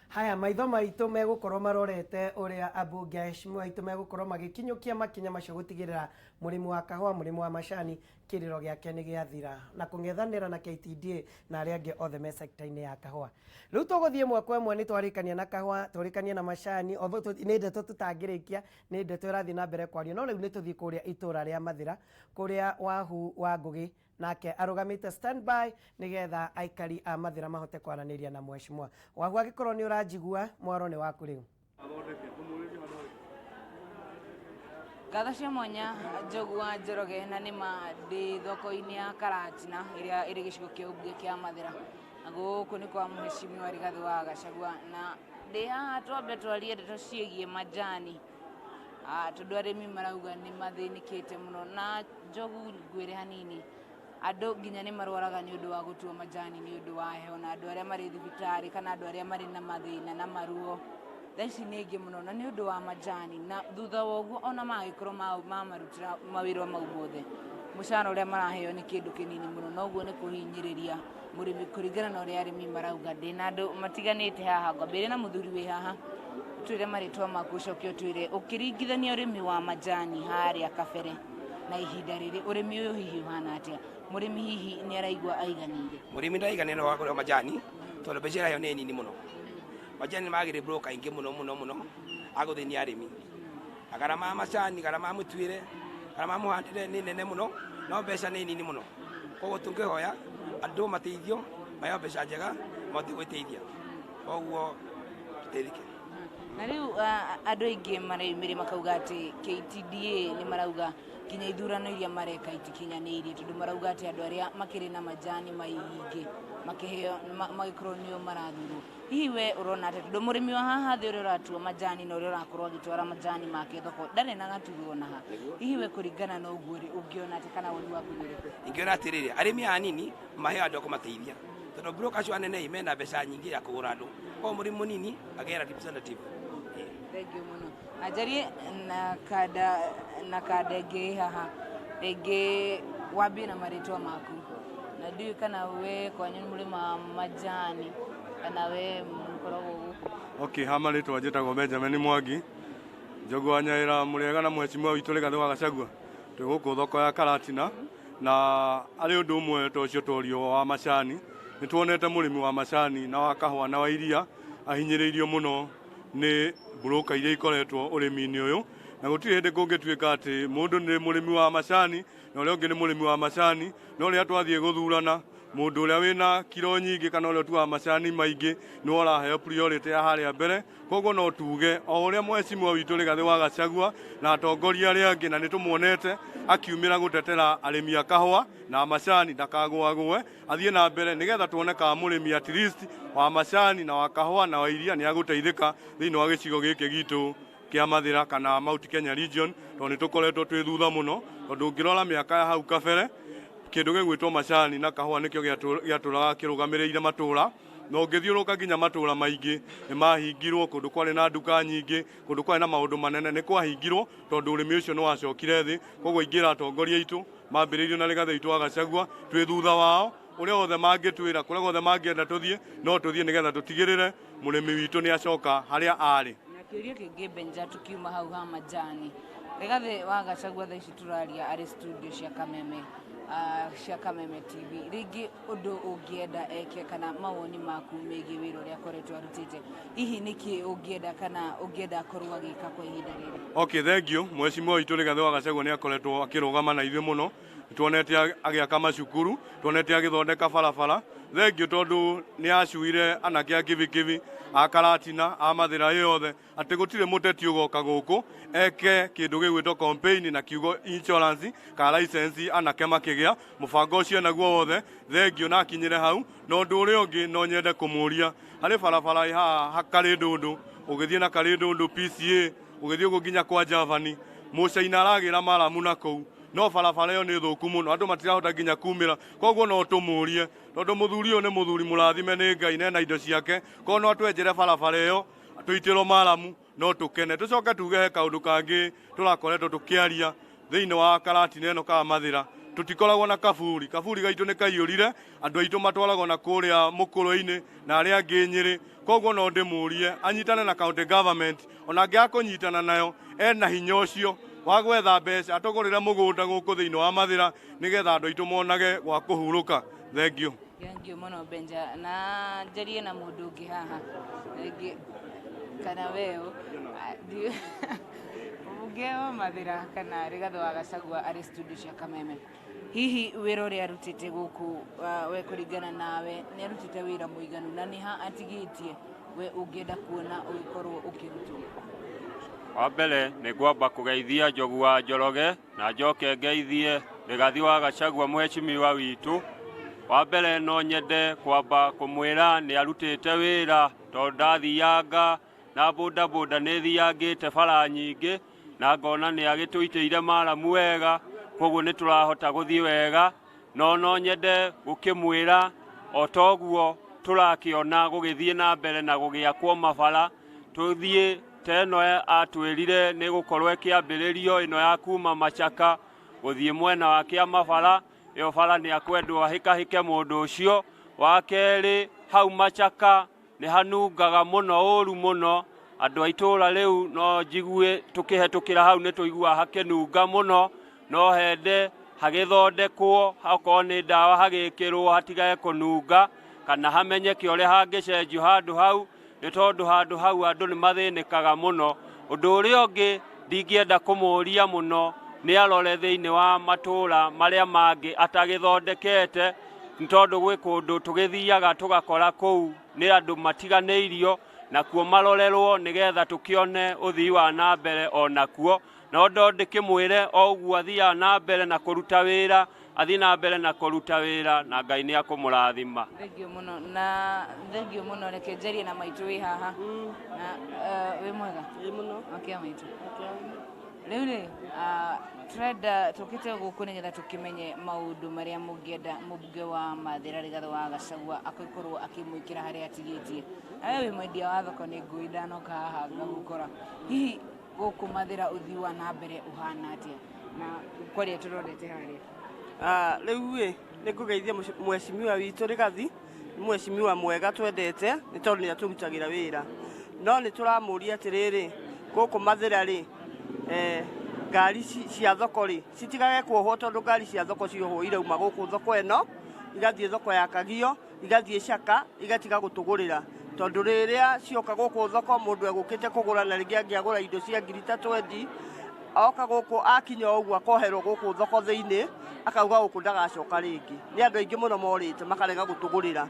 Haya, maitho maitũ megũkorwo marorete ũrĩa ambunge aheshimiwa aitũ megũkorwo magĩkinyũkia makinya macio gũtigĩrĩra mũrĩmi wa kahũa, mũrĩmi wa macani, kĩrĩro gĩake nĩ gĩathira, na kũng'ethanĩra na KTDA na arĩa angĩ othe me sekta-inĩ ya kahũa. Rĩu tũgũthiĩ ĩmwe kwa ĩmwe, nĩ twarĩkania na kahũa, tũrĩkanie na macani, although nĩ ndeto tũtangĩrĩkia, nĩ ndeto ĩrathiĩ na mbere kwario, no rĩu nĩ tũthiĩ kũrĩa itũra rĩa Mathĩra, kũrĩa Wahu wa Ngũgĩ nake arũgamĩte standby nĩgetha aikari a Mathĩra mahote kwaranĩria na mheshimiwa. Wahu, angĩkorwo nĩ ũranjigua, mwaro nĩ waku rĩu. Ngatho cia mwanya, Njogu wa Njoroge, na nĩ ma ndĩ thoko-inĩ ya Karatina ĩrĩa ĩrĩ gĩcigo kĩa ũmbunge kĩa Mathĩra, na gũkũ nĩ kwa mheshimiwa Rigathĩ wa Gachagua, na ndĩ haha twambe twarie ndeto ciĩgiĩ majani, tondũ arĩmi marauga nĩ mathĩnĩkĩte mũno. Na Njogu, ngwĩre hanini, andũ nginya nĩ marwaraga nĩ ũndũ wa gũtua majani nĩ ũndũ wa heho, na andũ arĩa marĩ thibitarĩ kana andũ arĩa marĩ na mathĩna na maruo thaa ici nĩ aingĩ mũno na nĩ ũndũ wa majani. Na thutha wa ũguo, ona magĩkorwo mamarutĩra mawĩra mau mothe, mũcara ũrĩa maraheo nĩ kĩndũ kĩnini mũno, na ũguo nĩ kũhinyĩrĩria mũrĩmi kũringana na ũrĩa arĩmi marauga. Ndĩna andũ matiganĩte haha, ngwambĩrĩria na mũthuri wĩ haha. Twĩre marĩtwa maku, ũcoke ũtwĩre ũkĩringithania ũrĩmi wa majani harĩa kabere na ihinda rĩrĩ, ũrĩmi ũyũ hihi ũhana atĩa? Mũrĩmi hihi nĩ araigua aiganĩire? Mũrĩmi ndaiganĩra wa kũrĩma majani tondũ mbeca ĩraheo nĩ nini mũno. Majani nĩ magĩrĩ broker aingĩ mũno mũno mũno agũthĩnia arĩmi. Na garama ya macani, garama ya mũtuĩre, garama ya mũhandĩre nĩ nene mũno, no mbeca nĩ nini mũno. Koguo tũngĩhoya andũ mateithio, maheo mbeca njega, mahote gwĩteithia, koguo tũteithĩke. Na rĩu andũ aingĩ mareyumĩria makauga atĩ KTDA nĩ marauga nginya ithurano iria mareka itikinyanĩirie, tondũ marauga atĩ andũ arĩa makĩrĩ na majani maingĩ makĩheo magĩkorwo nĩo marathurwo. Hihi we ũrona atĩa, tondũ mũrĩmi wa haha thĩ ũrĩa ũratua majani na ũrĩa ũrakorwo agĩtwara majani make thoko ndarĩ na gaturwa ona ha? Hihi we kũringana na ũguo rĩ, ũngĩona atĩa kana woni waku nĩ ũrĩkũ? Ingĩona atĩrĩrĩ, arĩmi aya anini maheo andũ a kũmateithia, tondũ broker acio anene mena mbeca nyingĩ ya kũgũra andũ, koguo mũrĩmi mũnini agĩe representative. Thank you mũno. Anjarie na kanda ĩngĩ haha rĩngĩ, wambie na marĩtwa maku, na ndiũĩ kana we kwanyu nĩ mũrĩmaga majani kana we mũkoragwo gũkũ. Okay, ha marĩtwa njĩtagwo Benjamin Mwangi. Njogu wa Nyaĩra, mũrĩega na mheshimiwa witũ Rigathĩ wa Gachagua. Twĩ gũkũ thoko ya Karatina na arĩ ũndũ ũmwe ta ũcio tworio wa macani. Nĩ tuonete mũrĩmi wa macani na wa kahũa na wa iria ahinyĩrĩirio mũno nĩ broker iria ikoretwo ũrĩmi-inĩ ũyũ, na gũtirĩ hĩndĩ kũngĩtuĩka atĩ mũndũ nĩ mũrĩmi wa macani na ũrĩa ũngĩ nĩ mũrĩmi wa macani, no rĩrĩa twathiĩ gũthurana, mũndũ ũrĩa wĩna kiro nyingĩ kana ũrĩa ũtuaga macani maingĩ nĩwe ũraheo priority ya harĩa mbere. Koguo no tuge o ũrĩa mheshimiwa witũ Rigathĩ wa Gachagua na atongoria arĩa angĩ, na nĩ tũmuonete akiumĩra gũtetera arĩmi a kahũa na macani, ndakagũagũe, athiĩ na mbere nĩgetha tuone kana mũrĩmi at least wa macani na wa kahũa na wa iria nĩ agũteithĩka thĩinĩ wa gĩcigo gĩkĩ gitũ kĩa Mathĩra kana Mount Kenya region, tondũ nĩ tũkoretwo twĩ thutha mũno, tondũ ũngĩrora mĩaka ya hau kabere, kĩndũ gĩgwĩtwo macani na kahũa nĩkĩo gĩatũraga kĩrũgamĩrĩire matũra, na ũngĩthiũrũrũka nginya matũra maingĩ nĩ mahingirwo. Kũndũ kwarĩ na nduka nyingĩ, kũndũ kwarĩ na maũndũ manene nĩ kwahingirwo tondũ ũrĩmi ũcio nĩ wacokire thĩ. Koguo ingĩra atongoria aitũ mambĩrĩirio na Rigathĩ witũ wa Gachagua, twĩ thutha wao, ũrĩa wothe mangĩtwĩra, kũrĩa guothe mangĩenda tũthiĩ no tũthiĩ, nĩgetha tũtigĩrĩre mũrĩmi witũ nĩ acoka harĩa arĩ. Na kĩũria kĩngĩ, Benja, tukiuma hau ha majani, Rigathĩ wa Gachagua thaa ici tũraria arĩ studio cia Kameme TV. Rĩngĩ ũndũ ũngĩenda eke kana mawoni maku megiĩ wĩra ũrĩa akoretwo arutĩte, hihi nĩkĩ ũngĩenda kana ũngĩenda akorwo agĩka kwa ihinda rĩrĩ? Okay, thank you. Mheshimiwa witũ Rigathĩ wa Gachagua nĩ akoretwo akĩrũgama na ithuĩ mũno. Tuonete agĩaka macukuru, tuonete agĩthondeka barabara. Thank you, tondũ nĩ acuire anake a Kibikibi, a Karatina, a Mathĩra yothe atĩ gũtirĩ mũteti ũgoka gũkũ eke kĩndũ gĩgwĩtwo campaign na kiugo insurance kana license. Anake makĩgĩa mũbango ũcio naguo wothe. Thank you, na akinyĩre hau. Na ũndũ ũrĩa ũngĩ no nyende kũmũria, harĩ barabara ĩ haha Karĩndũndũ, ũgĩthiĩ na Karĩndũndũ PCA, ũgĩthiĩ ũguo nginya kwa Javani, mũcaina aragĩra maramu na kũu. No barabara ĩyo nĩ thũku mũno, andũ matirahota nginya kumĩra. Koguo no tũmũrie, tondũ mũthuri ũyũ nĩ mũthuri mũrathime nĩ Ngai na ena indo ciake, koguo no atwenjere barabara ĩyo tũitĩrwo maramu no tũkene. Tũcoke tuge he kaũndũ kangĩ tũrakoretwo tũkĩaria thĩinĩ wa Karatina ĩno ka Mathĩra, tũtikoragwo na kaburi. Kaburi gaitũ nĩ kaiyũrire, andũ aitũ matwaragwo na kũrĩa mũkũrũ-inĩ na arĩa angĩ Nyĩrĩ. Koguo no ndĩmũrie anyitane na county government, ona angĩaga kũnyitana nayo ena hinya ũcio wa gwetha mbeca atũgũrĩre mũgũnda gũkũ thĩinĩ wa Mathĩra nĩgetha andũ aitũ monage gwa kũhurũka. Thengiũ. Thengiũ mũno Benja, na njarie na mũndũ ũngĩ haha rĩngĩ kana weũ mbunge wa Mathĩra kana Rigathĩ wa Gachagua arĩ studio cia Kameme. Hihi wĩra ũrĩa arutĩte gũkũ we kũringana nawe nĩ arutĩte wĩra mũiganu na nĩ ha atigĩtie we ũngĩenda kuona ũgĩkorwo ũkĩrutwo? Wa mbere nĩ ngwamba kũgeithia Njogu wa Njoroge na njoke ngeithie Rigathi wa Gachagua mheshimiwa witũ. Wa mbere no nyende kwamba kũmwĩra nĩ arutĩte wĩra tondũ ndathianga na bodaboda nĩ thiangĩte bara nyingĩ na ngona nĩ agĩtũitĩire maramu wega, koguo nĩ tũrahota gũthiĩ wega. No no nyende gũkĩmwĩra o toguo tũrakĩona gũgĩthiĩ na mbere na gũgĩakwo mabara, tũthiĩ ta ĩno atwĩrire nĩ gũkorwo ĩkĩambĩrĩrio ĩno ya kuma Machaka gũthiĩ mwena wa Kĩamabara, ĩyo bara nĩ akwendwo ahĩkahĩke mũndũ ũcio. Wa kerĩ hau Machaka nĩ hanungaga mũno ũru mũno, andũ a itũra rĩu no njigue tũkĩhetũkĩra hau nĩ tũiguaga hakĩnunga mũno, no hende hagĩthondekwo, okorwo nĩ ndawa hagĩkĩrwo hatigage kũnunga, kana hamenyeke ũrĩa hangĩcenjio handũ hau, nĩ tondũ handũ hau andũ nĩ mathĩnĩkaga mũno. Ũndũ ũrĩa ũngĩ ndingĩenda kũmũria mũno nĩ arore thĩinĩ wa matũra marĩa mangĩ atagĩthondekete, nĩ tondũ gwĩ kũndũ tũgĩthiaga tũgakora kũu nĩ andũ matiganĩirio, nakuo marorerwo nĩgetha tũkĩone ũthii wa na mbere onakuo. No ndo ndĩkĩmwĩre o ũguo athiaga na mbere na kũruta wĩra, athiĩ na mbere na kũruta wĩra na Ngai nĩ akũmũrathima. Thengiũ mũno na thengiũ mũno, reke njarie na maitũ wĩ haha. Na wĩ mwega? Ĩ mũno. Makia maitũ. Rĩu rĩ, tũrenda tũkĩte gũkũ nĩgetha tũkĩmenye maũndũ marĩa mũngĩenda mũmbunge wa Mathĩra Rigathĩ wa Gachagua akorwo akĩmwĩkĩra harĩa atigĩtie. Na we wĩ mwendia wa thoko nĩ ngũĩ ndanoka haha ngagũkora. Hihi gũkũ Mathĩra ũthii wa na mbere ũhana atĩa na kwarĩa tũrorete harĩa? Rĩu ĩ nĩ ngũgeithia mheshimiwa witũ Rigathi, nĩ mheshimiwa mwega twendete nĩ tondũ nĩ atũrutagĩra wĩra. No nĩ tũramũria atĩrĩrĩ, gũkũ Mathĩra rĩ, ngari cia thoko rĩ citigage kuohwo, tondũ ngari cia thoko ciohwo irauma gũkũ thoko ĩno igathiĩ thoko ya Kagio, igathiĩ Caka, igatiga gũtũgũrĩra, tondũ rĩrĩa cioka gũkũ thoko mũndũ egũkĩte kũgũra na rĩngĩ angĩagũra indo cia ngiri ta 20, oka gũkũ akinya ũguo akoherwo gũkũ thoko thĩinĩ, akauga gũkũ ndagacoka rĩngĩ. Nĩ andũ aingĩ mũno morĩte makarega gũtũgũrĩra,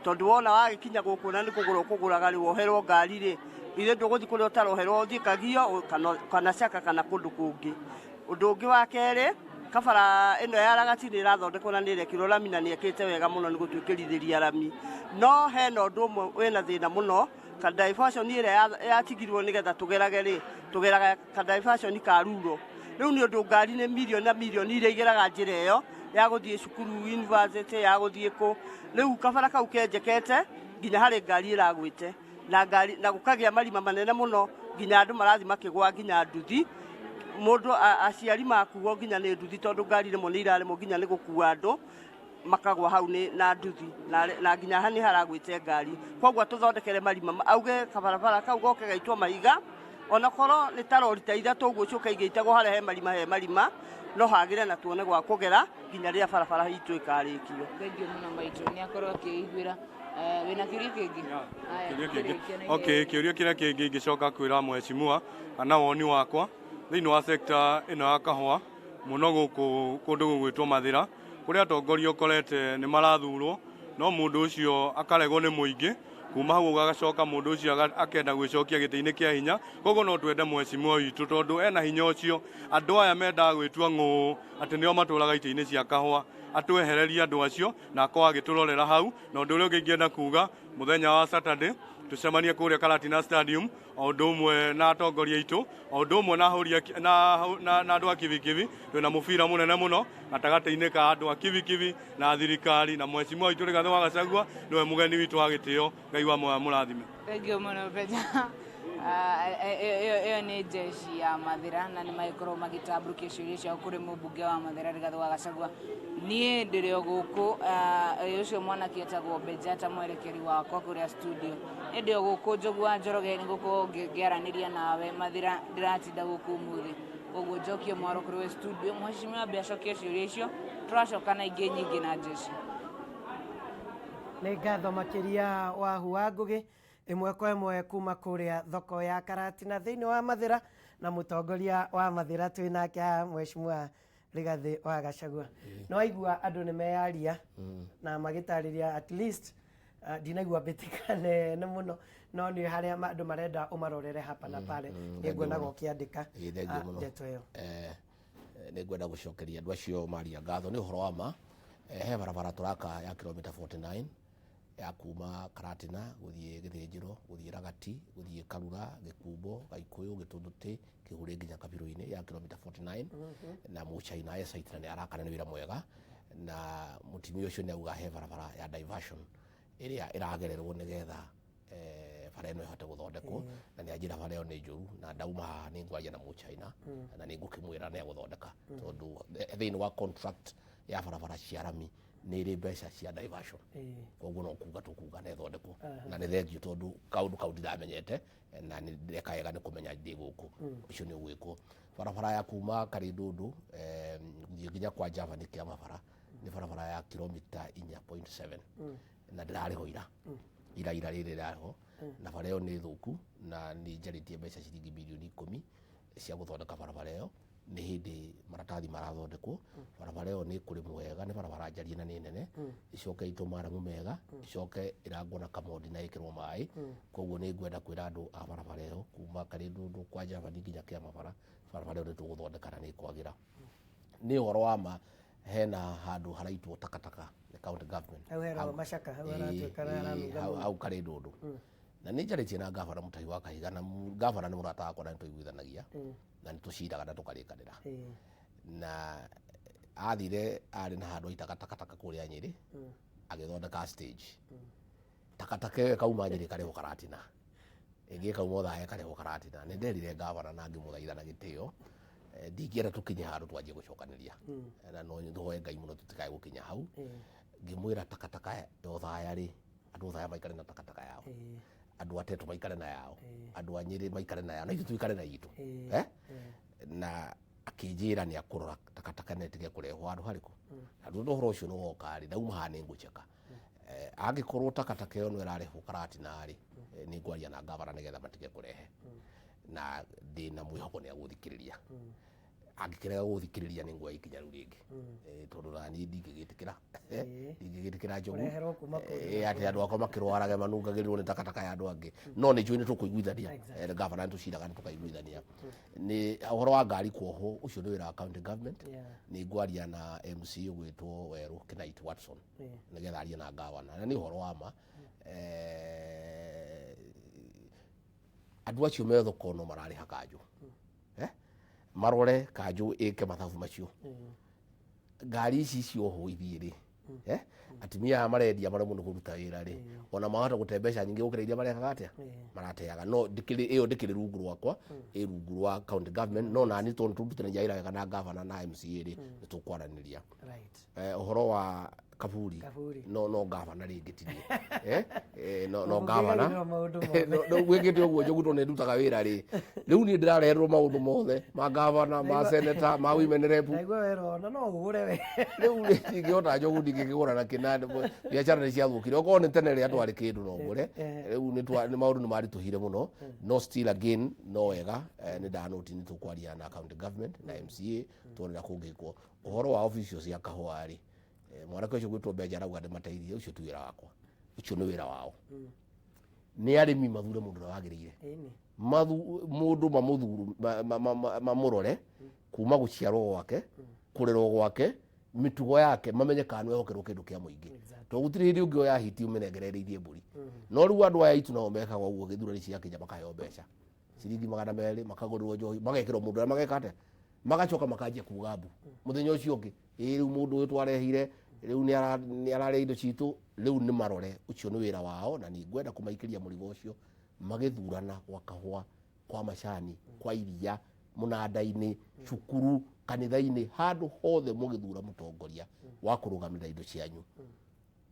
tondũ wona wagĩkinya gũkũ na nĩ kũgũra ũkũgũraga rĩ, woherwo ngari rĩ, ithe ndũgũthiĩ kũrĩa ũtaroherwo, ũthiĩ Kagio kana Caka kana kũndũ kũngĩ. Ũndũ ũngĩ wa kerĩ, kabara ĩno ya Ragati nĩ ĩrathondekwo na nĩ ĩrekĩrwo rami na nĩ ĩkĩte wega mũno nĩ gũtwĩkĩrithĩria rami. No hena ũndũ ũmwe wĩna thĩna mũno, ka diversion ĩrĩa yatigirwo nĩgetha tũgerage rĩ, tũgeraga ka diversion ka ruro. Rĩu nĩ ũndũ ngari nĩ mirioni na mirioni iria igeraga njĩra ĩyo ya gũthiĩ cukuru university, ya gũthiĩ kũ. Rĩu kabara kau kenjekete nginya harĩ ngari ĩragwĩte na ngari, na gũkagĩa marima manene mũno nginya andũ marathiĩ makĩgwa nginya nduthi. Mũndũ aciari makuo nginya nĩ nduthi, tondũ ngari rĩmwe nĩ iraremwo nginya nĩ gũkua andũ makagwa hau nĩ na nduthi, na nginya haha nĩ haragwĩte ngari. Koguo tũthondekere marima, auge kabarabara kau goke gaitwo mahiga, onakorwo nĩ ta rori ta ithatũ ũguo ciũke igĩitagwo harĩa he marima, he marima no hagĩre na tuone gwa kũgera nginya rĩrĩa barabara itũ ĩkarĩkio. Thengiũ mũno maitũ, nĩ akorwo akĩiguĩra. Wĩna kĩũria kĩngĩ? Kĩũria kĩngĩ. Okay, kĩũria kĩrĩa kĩngĩ ingĩcoka kwĩra mheshimiwa kana woni wakwa thĩinĩ wa sekta ĩno ya kahũa mũno gũkũ kũndũ gũgwĩtwo Mathĩra, kũrĩa atongoria ũkorete nĩ marathurwo no mũndũ ũcio akaregwo nĩ mũingĩ, kuma hau agacoka mũndũ ũcio akenda gwĩcokia gĩtĩ-inĩ kĩa hinya. Koguo no twende mheshimiwa witũ, tondũ ena hinya ũcio, andũ aya mendaga gwĩtua ng'ũ atĩ nĩo matũraga itĩ-inĩ cia kahũa. Atwehererie andũ acio na akorwo agĩtũrorera hau. Na ũndũ ũrĩa ũngĩ ingĩenda kuga, mũthenya wa Saturday tũcemanie kũrĩa Karatina Stadium, o ũndũ ũmwe na atongoria aitũ, o ũndũ ũmwe na ahũri na andũ a Kibikibi. Twĩna mũbira mũnene mũno gatagatĩ-inĩ ka andũ a Kibikibi na thirikari, na mheshimiwa witũ Rigathĩ wa Gachagua nĩwe mũgeni witũ wa gĩtĩo. Ngai wa muoyo amũrathime. Thank you mũno, Benja. Ĩyo nĩ jeshi ya Mathĩra na nĩ magĩkorwo magĩtambũrũkia ciũria ciao kũrĩ mũmbunge wa Mathĩra Rigathĩ wa Gachagua. Niĩ ndĩrĩ o gũkũ, ũcio mwanake etagwo Benja ta mwerekeri wakwa kũrĩa studio. Niĩ ndĩ o gũkũ Njogu wa Njoroge nĩ gũkorwo ngĩaranĩria nawe Mathĩra, ndĩratinda gũkũ ũmũthĩ. Koguo njokie mwaro kũrĩ we studio, mheshimiwa ambe acokie ciũria icio, tũracoka na ingĩ nyingĩ na jeshi. Nĩ ngatho makĩria Wahu wa Ngũgĩ, ĩmwe kwa ĩmwe kuma kũrĩa thoko ya Karatina thĩinĩ wa Mathĩra, na mũtongoria wa Mathĩra twĩ nake haha, mheshimiwa Rigathĩ wa Gachagua. Nĩ waigua andũ nĩ meyaria na magĩtarĩria, at least ndinaigua mbĩtĩka nene mũno, no nĩ harĩa andũ marenda ũmarorere hapa na pale, nĩ nguonaga ũkĩandĩka. Ĩĩ, thengiũ mũno. Ndeto ĩyo. Nĩ ngwenda gũcokeria andũ acio maria ngatho. Nĩ ũhoro wa ma, he barabara tũraka ya kilomita 49 ya kuma Karatina gũthiĩ Gĩthĩnjĩro, gũthiĩ Ragati, gũthiĩ Karura, Gĩkumbo, Gaikũyũ, Gĩtũndũtĩ, Kĩhũrĩ nginya Kabirũ-inĩ, ya kilomita 49, na Mũchaina e site na nĩ arakana nĩ wĩra mwega, na mũtumia ũcio nĩ auga he barabara ya diversion ĩrĩa ĩragererwo nĩgetha bara ĩno ĩhote gũthondekwo, na nĩ anjĩra bara ĩyo nĩ njũru, na ndauma haha nĩ ngwaria na Mũchaina na nĩ ngũkĩmwĩra nĩ egũthondeka, tondũ thĩinĩ wa contract ya barabara cia rami nĩ ĩrĩ mbeca cia diversion. Koguo no kuga tũkuga na ĩthondekwo, na nĩ thengiũ tondũ kaũndũ kau ndiramenyete na nĩ ndeka wega nĩ kũmenya ndĩ gũkũ. Ũcio nĩ ũgwĩkwo. Barabara ya kuma Karĩndũndũ gũthiĩ nginya kwa Java nĩ kĩa mabara, nĩ barabara ya kilomita 4.7 na ndĩrarĩho ira ira ira rĩrĩ rĩrarĩho, na bara ĩyo nĩ thũku na nĩ njarĩtie mbeca ciringi mirioni 10 cia gũthondeka barabara ĩyo. Nĩ hĩndĩ maratathi marathondekwo. Barabara ĩyo nĩ kũrĩmwo wega, nĩ barabara njarie na nĩ nene, ĩcoke ĩitwo maramu mega, ĩcoke ĩrangwo na kamondi na ĩkĩrwo maĩ. Koguo nĩ ngwenda kwĩra andũ a barabara ĩyo kuma Karĩndũndũ kwa Javani nginya Kĩamabara, barabara ĩyo nĩ tũgũthondeka na nĩ ĩkwagĩra. Nĩ ũhoro wa ma hena handũ haraitwo takataka nĩ county government. Hau heragwo Macaka, hau haratuĩka haranunga mũno. Hau Karĩndũndũ, na nĩ njarĩtie na ngabana Mũtahi wa Kahiga, na ngabana nĩ mũrata wakwa na nĩ tũiguithanagia na nĩ tũciraga na tũkarĩkanĩra, na athire arĩ na handũ aitaga takataka kũrĩa Nyĩrĩ, agĩthondeka stage. Takataka ĩyo ĩkauma Nyĩrĩ ĩkarehwo Karatina, ĩngĩ ĩkauma Othaya ĩkarehwo Karatina. Nĩ nderire ngabana na ngĩmũthaitha na gĩtĩo, ndingĩenda tũkinye handũ twanjie gũcokanĩria, na no tũhoe Ngai mũno tũtikae gũkinya hau. Ngĩmwĩra takataka ya Othaya rĩ, andũ Othaya maikare na takataka yao, andũ a Teto maikare na yao, andũ a Nyĩrĩ maikare na yao, na ithuĩ tũikare na itũ. Na akĩnjĩra nĩ akũrora takataka na ĩtige kũrehwo handũ harĩkũ. Na tondũ ũhoro ũcio nĩ woka rĩ, ndauma haha nĩ ngũcheka. Angĩkorwo takataka ĩyo no ĩrarehwo Karatina rĩ, nĩ ngwaria na ngavana nĩgetha matige kũrehe, na ndĩna mwĩhoko nĩ agũthikĩrĩria. Angĩkĩrega gũthikĩrĩria, nĩ nguoya ikinya rĩu rĩngĩ, tondũ naniĩ ndingĩgĩtĩkĩra, ndingĩgĩtĩkĩra, Njogu, Kũreherwo kuma kũndũ atĩ andũ akwa makĩrwarage manungagĩrĩrwo nĩ takataka ya andũ angĩ. No nĩ njũĩ nĩ tũkũiguithania. Ngavana nĩ tũciraga, nĩ tũkaiguithania. Nĩ ũhoro wa ngari kuohwo, ũcio nĩ wĩra wa county government. Nĩ ngwaria na MC ũgwĩtwo Werũ Knight Watson nĩgetha arie na ngavana. Na nĩ ũhoro wa ma, andũ acio me thoko no mararĩha kanjũ, marore kanjũ ĩke mathabu macio. Ngari ici ciohwo ithiĩ rĩ, atumia aya marendia maremwo nĩ kũruta wĩra rĩ, ona mahota gũte mbeca nyingĩ gũkĩra iria marekaga atĩa marateaga. No ndĩkĩrĩ ĩyo, ndĩkĩrĩ rungu rwakwa, ĩ rungu rwa county government, no nani tondũ tũrutithanagia wĩra wega na gavana na MCA rĩ, nĩ tũkwaranĩria. Ũhoro wa kaburi, Kaburi. No gavana rĩngĩ tinie, no Mũmbunge gavana aigagĩrĩrwo maũndũ mothe. No gwĩkĩte ũguo, Njogu, tondũ nĩ ndutaga wĩra rĩ, rĩu niĩ ndĩrareherwo maũndũ mothe ma gavana, ma senator, ma women rep. Naigua werwo ona no ũgũre we. Rĩu rĩ, ndingĩhota, Njogu, ndingĩkĩgũra na kĩnandũ. Biacara nĩ ciathũkire. Okorwo nĩ tene rĩrĩa twarĩ kĩndũ no ngũre, rĩu nĩ maũndũ nĩ maritũhire mũno. No still again, no wega, nĩ ndanoti nĩ tũkwaria na county government na MCA tuone ũrĩa kũngĩkwo. Ũhoro wa officials cia kahũa rĩ, mwanake ũcio gwĩtwo Benja arauga ndĩmateithie. Ũcio ti wĩra wakwa, ũcio nĩ wĩra wao. Nĩ arĩmi mathure mũndũ ũrĩa wagĩrĩire. Mũndũ mamũthuru, mamũrore kuma gũciarwo gwake, kũrerwo gwake. Mĩtugo yake mamenye kana nĩ wehokerwo kĩndũ kĩa mũingĩ. Tondũ gũtirĩ hĩndĩ ũngĩoya hiti ũmĩnengere ĩrĩithie mbũri. No rĩu andũ aya aitũ nao mekaga ũguo, gĩthurano ciakinya makaheo mbeca ciringi 200, makagũrĩrwo njohi, magekĩrwo mũndũ ũrĩa mageka atĩa, magacoka makanjia kuga mbu mũthenya ũcio ũngĩ, ĩĩ rĩu mũndũ ũyũ twarehire rĩu nĩ ararĩa indo citũ. Rĩu nĩ marore, ũcio nĩ wĩra wao, na nĩ ngwenda kũmaikĩria mũrigo ũcio magĩthurana gwa kahũa, kwa macani, kwa iria, mũnanda-inĩ, cukuru, kanitha-inĩ, handũ hothe mũgĩthura mũtongoria wa kũrũgamĩrĩra indo cianyu,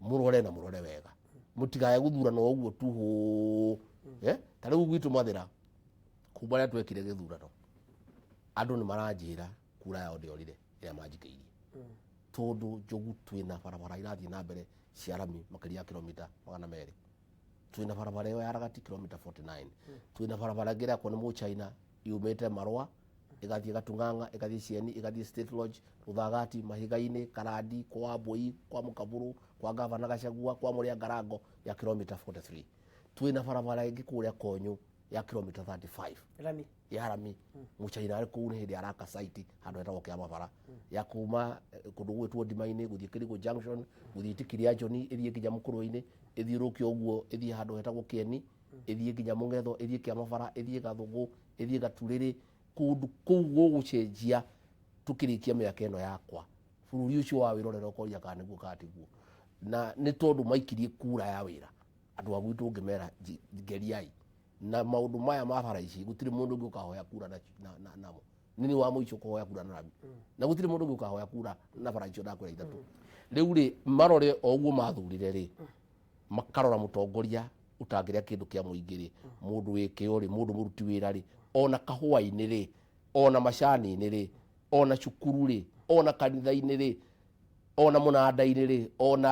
mũrore na mũrore wega, mũtigae gũthurana o ũguo tu hũ. Ta rĩu gwitũ Mathĩra, kuma rĩrĩa twekire gĩthurano, andũ nĩ maranjĩra kura yao ndĩorire ĩrĩa manjikĩirie, tondũ Njogu twĩna barabara irathiĩ na mbere cia rami makĩria ya kilomita 200, twĩna barabara ĩyo ya Ragati kilomita 49, twĩna barabara ĩngĩ ĩrakwo nĩ Mũchina yumĩte Marũa ĩgathiĩ Gatung'ang'a, ĩgathiĩ Cieni, ĩgathiĩ State Lodge, Rũthagati, Mahiga-inĩ, Karandi, kwa Mbũi, kwa Mũkabũrũ, kwa Gavana Gachagua, kwa Mũrĩa Ngarango ya kilomita 43, twĩna barabara ĩngĩ kũrĩa Konyũ ya kilomita 35. Rami. Ya rami. Mũchaina arĩ kũu nĩ hĩndĩ araka site handũ hetagwo Kĩamabara, ya kuma kũndũ gwĩtwo Ndima-inĩ gũthiĩ Kĩrigũ Junction, gũthiĩ Itiki rĩa Njoni, ĩthiĩ nginya Mũkũrwe-inĩ, ĩthiũrũke ũguo ĩthiĩ handũ hetagwo Kĩeni, ĩthiĩ nginya Mũng'etho, ĩthiĩ Kĩamabara, ĩthiĩ Gathũgũ, ĩthiĩ Gaturĩrĩ. Kũndũ kũu gũgũcenjia tũkĩrĩkia mĩaka ĩno yakwa. Bũrũri ũcio wa wĩrorera ũkoria kana nĩguo kana tiguo, na nĩ tondũ maikirie kura ya wĩra. Andũ a gwitũ ngĩmera ngeriai na maũndũ maya ma bara ici, gũtirĩ mũndũ ũngĩ ũkahoya kura namo. Nĩ niĩ wa mũico kũhoya kura na rami, na gũtirĩ mũndũ ũngĩ ũkahoya kura na bara icio ndakwĩra ithatũ. Rĩu rĩ, marore o ũguo mathurire rĩ, makarora mũtongoria ũtangĩrĩa kĩndũ kĩa mũingĩ rĩ, mũndũ wĩ kĩo rĩ, mũndũ mũruti wĩra rĩ, ona kahũa-inĩ rĩ, ona macani-inĩ rĩ, ona cukuru rĩ, ona kanitha-inĩ rĩ, ona mũnanda-inĩ rĩ, ona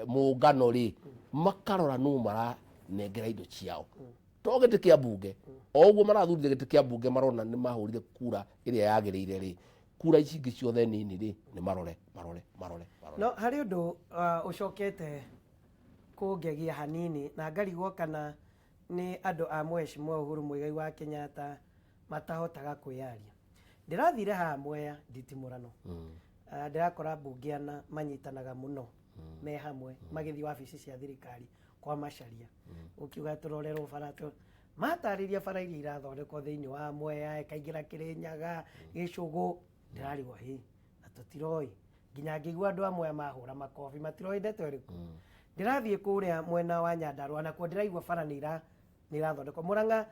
mũngano rĩ, makarora nũ maranengera indo ciao, to gĩtĩ kĩa mbunge. O ũguo marathurire gĩtĩ kĩa mbunge, marona nĩ mahũrire kura ĩrĩa yagĩrĩire rĩ, kura ici ingĩ ciothe nini rĩ, nĩ marore, marore, marore, marore. No harĩ ũndũ ũcokete kũngegia hanini na ngarigwo kana nĩ andũ a Mheshimiwa Uhuru Muigai wa Kenyatta matahotaga kwĩyaria. Ndĩrathire haha Mwea nditimũrano, ndĩrakora mbunge ana manyitanaga mũno me hamwe magĩthiĩ wabici cia thirikari kwa Macharia, ũkiuga tũrorerwo bara matarĩria bara iria irathondekwo thĩinĩ wa Mwea, ĩkaingĩra Kĩrĩnyaga, Gĩcũgũ. Ndĩrarigwo hĩ na tũtiroĩ, nginya ngĩigua andũ a Mwea mahũra makobi, matiroĩ ndeto ĩrĩkũ. Ndĩrathiĩ kũrĩa mwena wa Nyandarua, nakuo ndĩraigua bara nĩ irathondekwo Mũrang'a,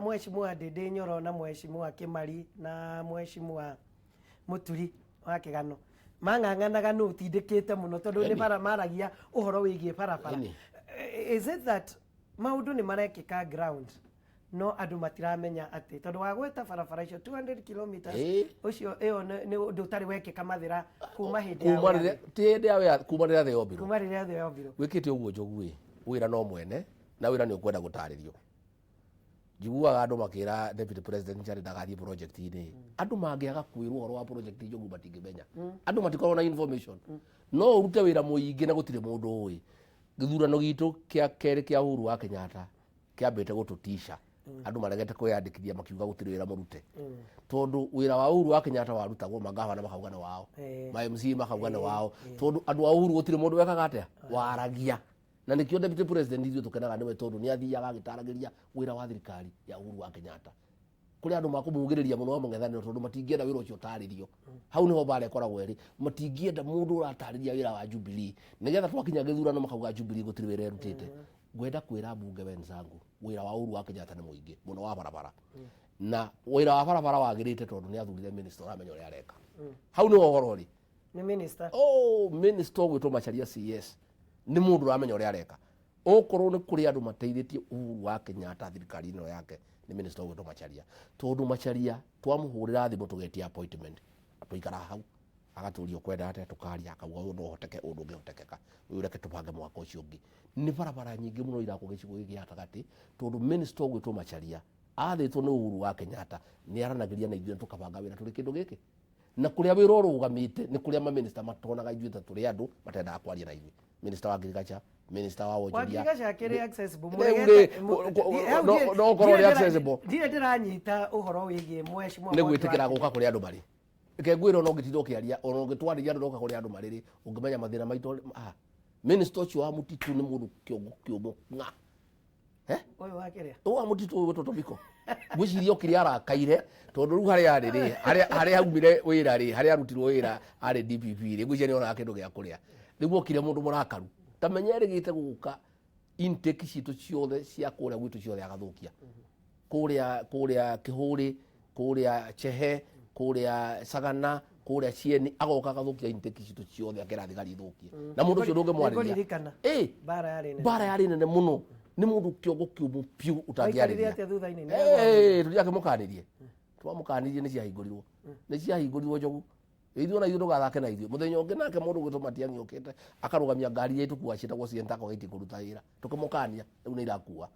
Mheshimiwa Ndĩndĩ Nyoro na Mheshimiwa Kĩmari na Mheshimiwa Mũturi wa Kĩgano mang'ang'anaga nũ ũtindĩkĩte mũno, tondũ nĩ bara maragia ũhoro wĩgiĩ barabara. Is it that maũndũ nĩ marekĩka ground no andũ matiramenya, atĩ tondũ wa gweta barabara icio 200 kilometers, ũcio ĩyo nĩ ũndũ ũtarĩ wekĩka Mathĩra kuma hĩndĩ ya kuma rĩrĩa, ti hĩndĩ ya wĩyathi, kuma rĩrĩa thĩ yombirwo. Kuma rĩrĩa thĩ yombirwo. Wĩkĩte ũguo Njogu ĩ, wĩra no mwene na wĩra nĩ ũkwenda gũtarĩrio. Njiguaga andũ makĩra deputy president njarĩ ndagathiĩ project-inĩ. Andũ mangĩaga kwĩrwo ũhoro wa project, Njogu, matingĩmenya. Andũ matikoragwo na information. No ũrute wĩra mũingĩ na gũtirĩ mũndũ ũĩ. Gĩthurano gitũ kĩa kerĩ kĩa Uhuru wa Kenyatta kĩambĩte gũtũtisha, andũ maregete kwĩyandĩkithia makiuga gũtirĩ wĩra mũrute, tondũ wĩra wa Uhuru wa Kenyatta warutagwo, magavana makauga nĩ wao, ma MC makauga nĩ wao, tondũ andũ a Uhuru gũtirĩ mũndũ wekaga atĩa waragia. Na nĩkĩo deputy president ithuĩ tũkenaga nĩwe, tondũ nĩ athiaga agĩtaragĩria wĩra wa thirikari ya Uhuru wa Kenyatta. Kũrĩ andũ makũmugĩrĩria mũno wa mũng'ethanĩro, tondũ matingĩenda wĩra ũcio ũtarĩrio. Hau nĩho mbara ĩkoragwo ĩrĩ, matingĩenda mũndũ ũratarĩria wĩra wa Jubilee, nĩgetha twakinya gĩthurano makauga Jubilee gũtirĩ wĩra ĩrutĩte. Ngwenda kwĩra mbunge wenzangu, wĩra wa Uhuru wa Kenyatta nĩ mũingĩ mũno wa barabara, na wĩra wa barabara wagĩrĩte tondũ nĩ athurire minister ũramenya ũrĩa areka. Hau nĩho ũhoro ũrĩ. Nĩ minister? Oh, minister ũgwĩtwo Macharia CS nĩ mũndũ ũramenya ũrĩa areka. Okorwo nĩ kũrĩ andũ mateithĩtie Uhuru wa Kenyatta thirikari ĩno yake, nĩ minister ũgwĩtwo Macharia, tondũ Macharia twamũhũrĩra thimũ tũgetia appointment, tũikara hau agatũria ũkwenda atĩa, tũkaria, akauga ũyũ no ũhoteke, ũyũ ndũngĩhotekeka, ũyũ reke tũbange mwaka ũcio ũngĩ. Nĩ barabara nyingĩ mũno irakwo gĩcigo gĩkĩ gĩa gatagatĩ, tondũ minister ũgwĩtwo Macharia athĩtwo nĩ Uhuru wa Kenyatta nĩ aranagĩria na ithuĩ na tũkabanga wĩra tũrĩ kĩndũ gĩkĩ. Na kũrĩa wĩra ũrũgamĩte nĩ kũrĩa maminista matonaga ithuĩ ta tũrĩ andũ matendaga kwaria na ithuĩ, minister wa agriculture, minister wa wonjoria. Wangirigaca akĩrĩ accessible? Rĩu rĩ, no ũkorwo ũrĩ accessible. Ndirĩ ndĩranyita ũhoro wĩgiĩ mheshimiwa Nĩ Mwangi gwĩtĩkĩra gũka kũrĩa andũ marĩ. Reke ngwĩre ona ũngĩtinda ũkĩaria, ona ũngĩtwarĩria andũ noka kũrĩa andũ marĩ rĩ, ũngĩmenya mathĩna maitũ ah. Minister ũcio wa mũtitũ nĩ mũndũ kĩongo kĩũmũ ng'a. Eh? Ũyũ wa kĩrĩa? Ũyũ wa mũtitũ ũyũ wĩtwo Tobiko. Ngwĩciria okire arakaire tondũ rĩu harĩa arĩ rĩ, harĩa harĩa aumire wĩra rĩ, harĩa arutirwo wĩra arĩ DPP rĩ, ngwĩciria nĩ onaga kĩndũ gĩa kũrĩa. Rĩu okire mũndũ mũrakaru. Ta menya erĩgĩte gũka intake citũ ciothe cia kũrĩa gwitũ ciothe agathũkia. Kũrĩa kũrĩa Kĩhũrĩ, kũrĩa Chehe, kũrĩa Sagana, kũrĩa Cieni, agoka agathũkia intake citũ ciothe akera thigari ithũkie. Na mũndũ ũcio ndũngĩmwarĩria. Nĩngũririkana. Ĩ, Mbara yarĩ nene. mbara yarĩ nene mũno. Nĩ mũndũ kĩongo kĩũmũ piũ Waikarire ũtangĩarĩria. atĩa thutha-inĩ? Ĩ, tũtiakĩmũkanirie. Twamũkanirie nĩ ciahingũrirwo. Nĩ ciahingũrirwo njogu. Ithuĩ ona ithuĩ ndũgathake na ithuĩ. Mũthenya ũngĩ nake mũndũ ũgwĩtwo Matiang'i okĩte akarũgamia ngari iria itũkuaga ciĩtagwo Sienta akoiga itikũruta wĩra. Tũkĩmũkania rĩu nĩ irakua.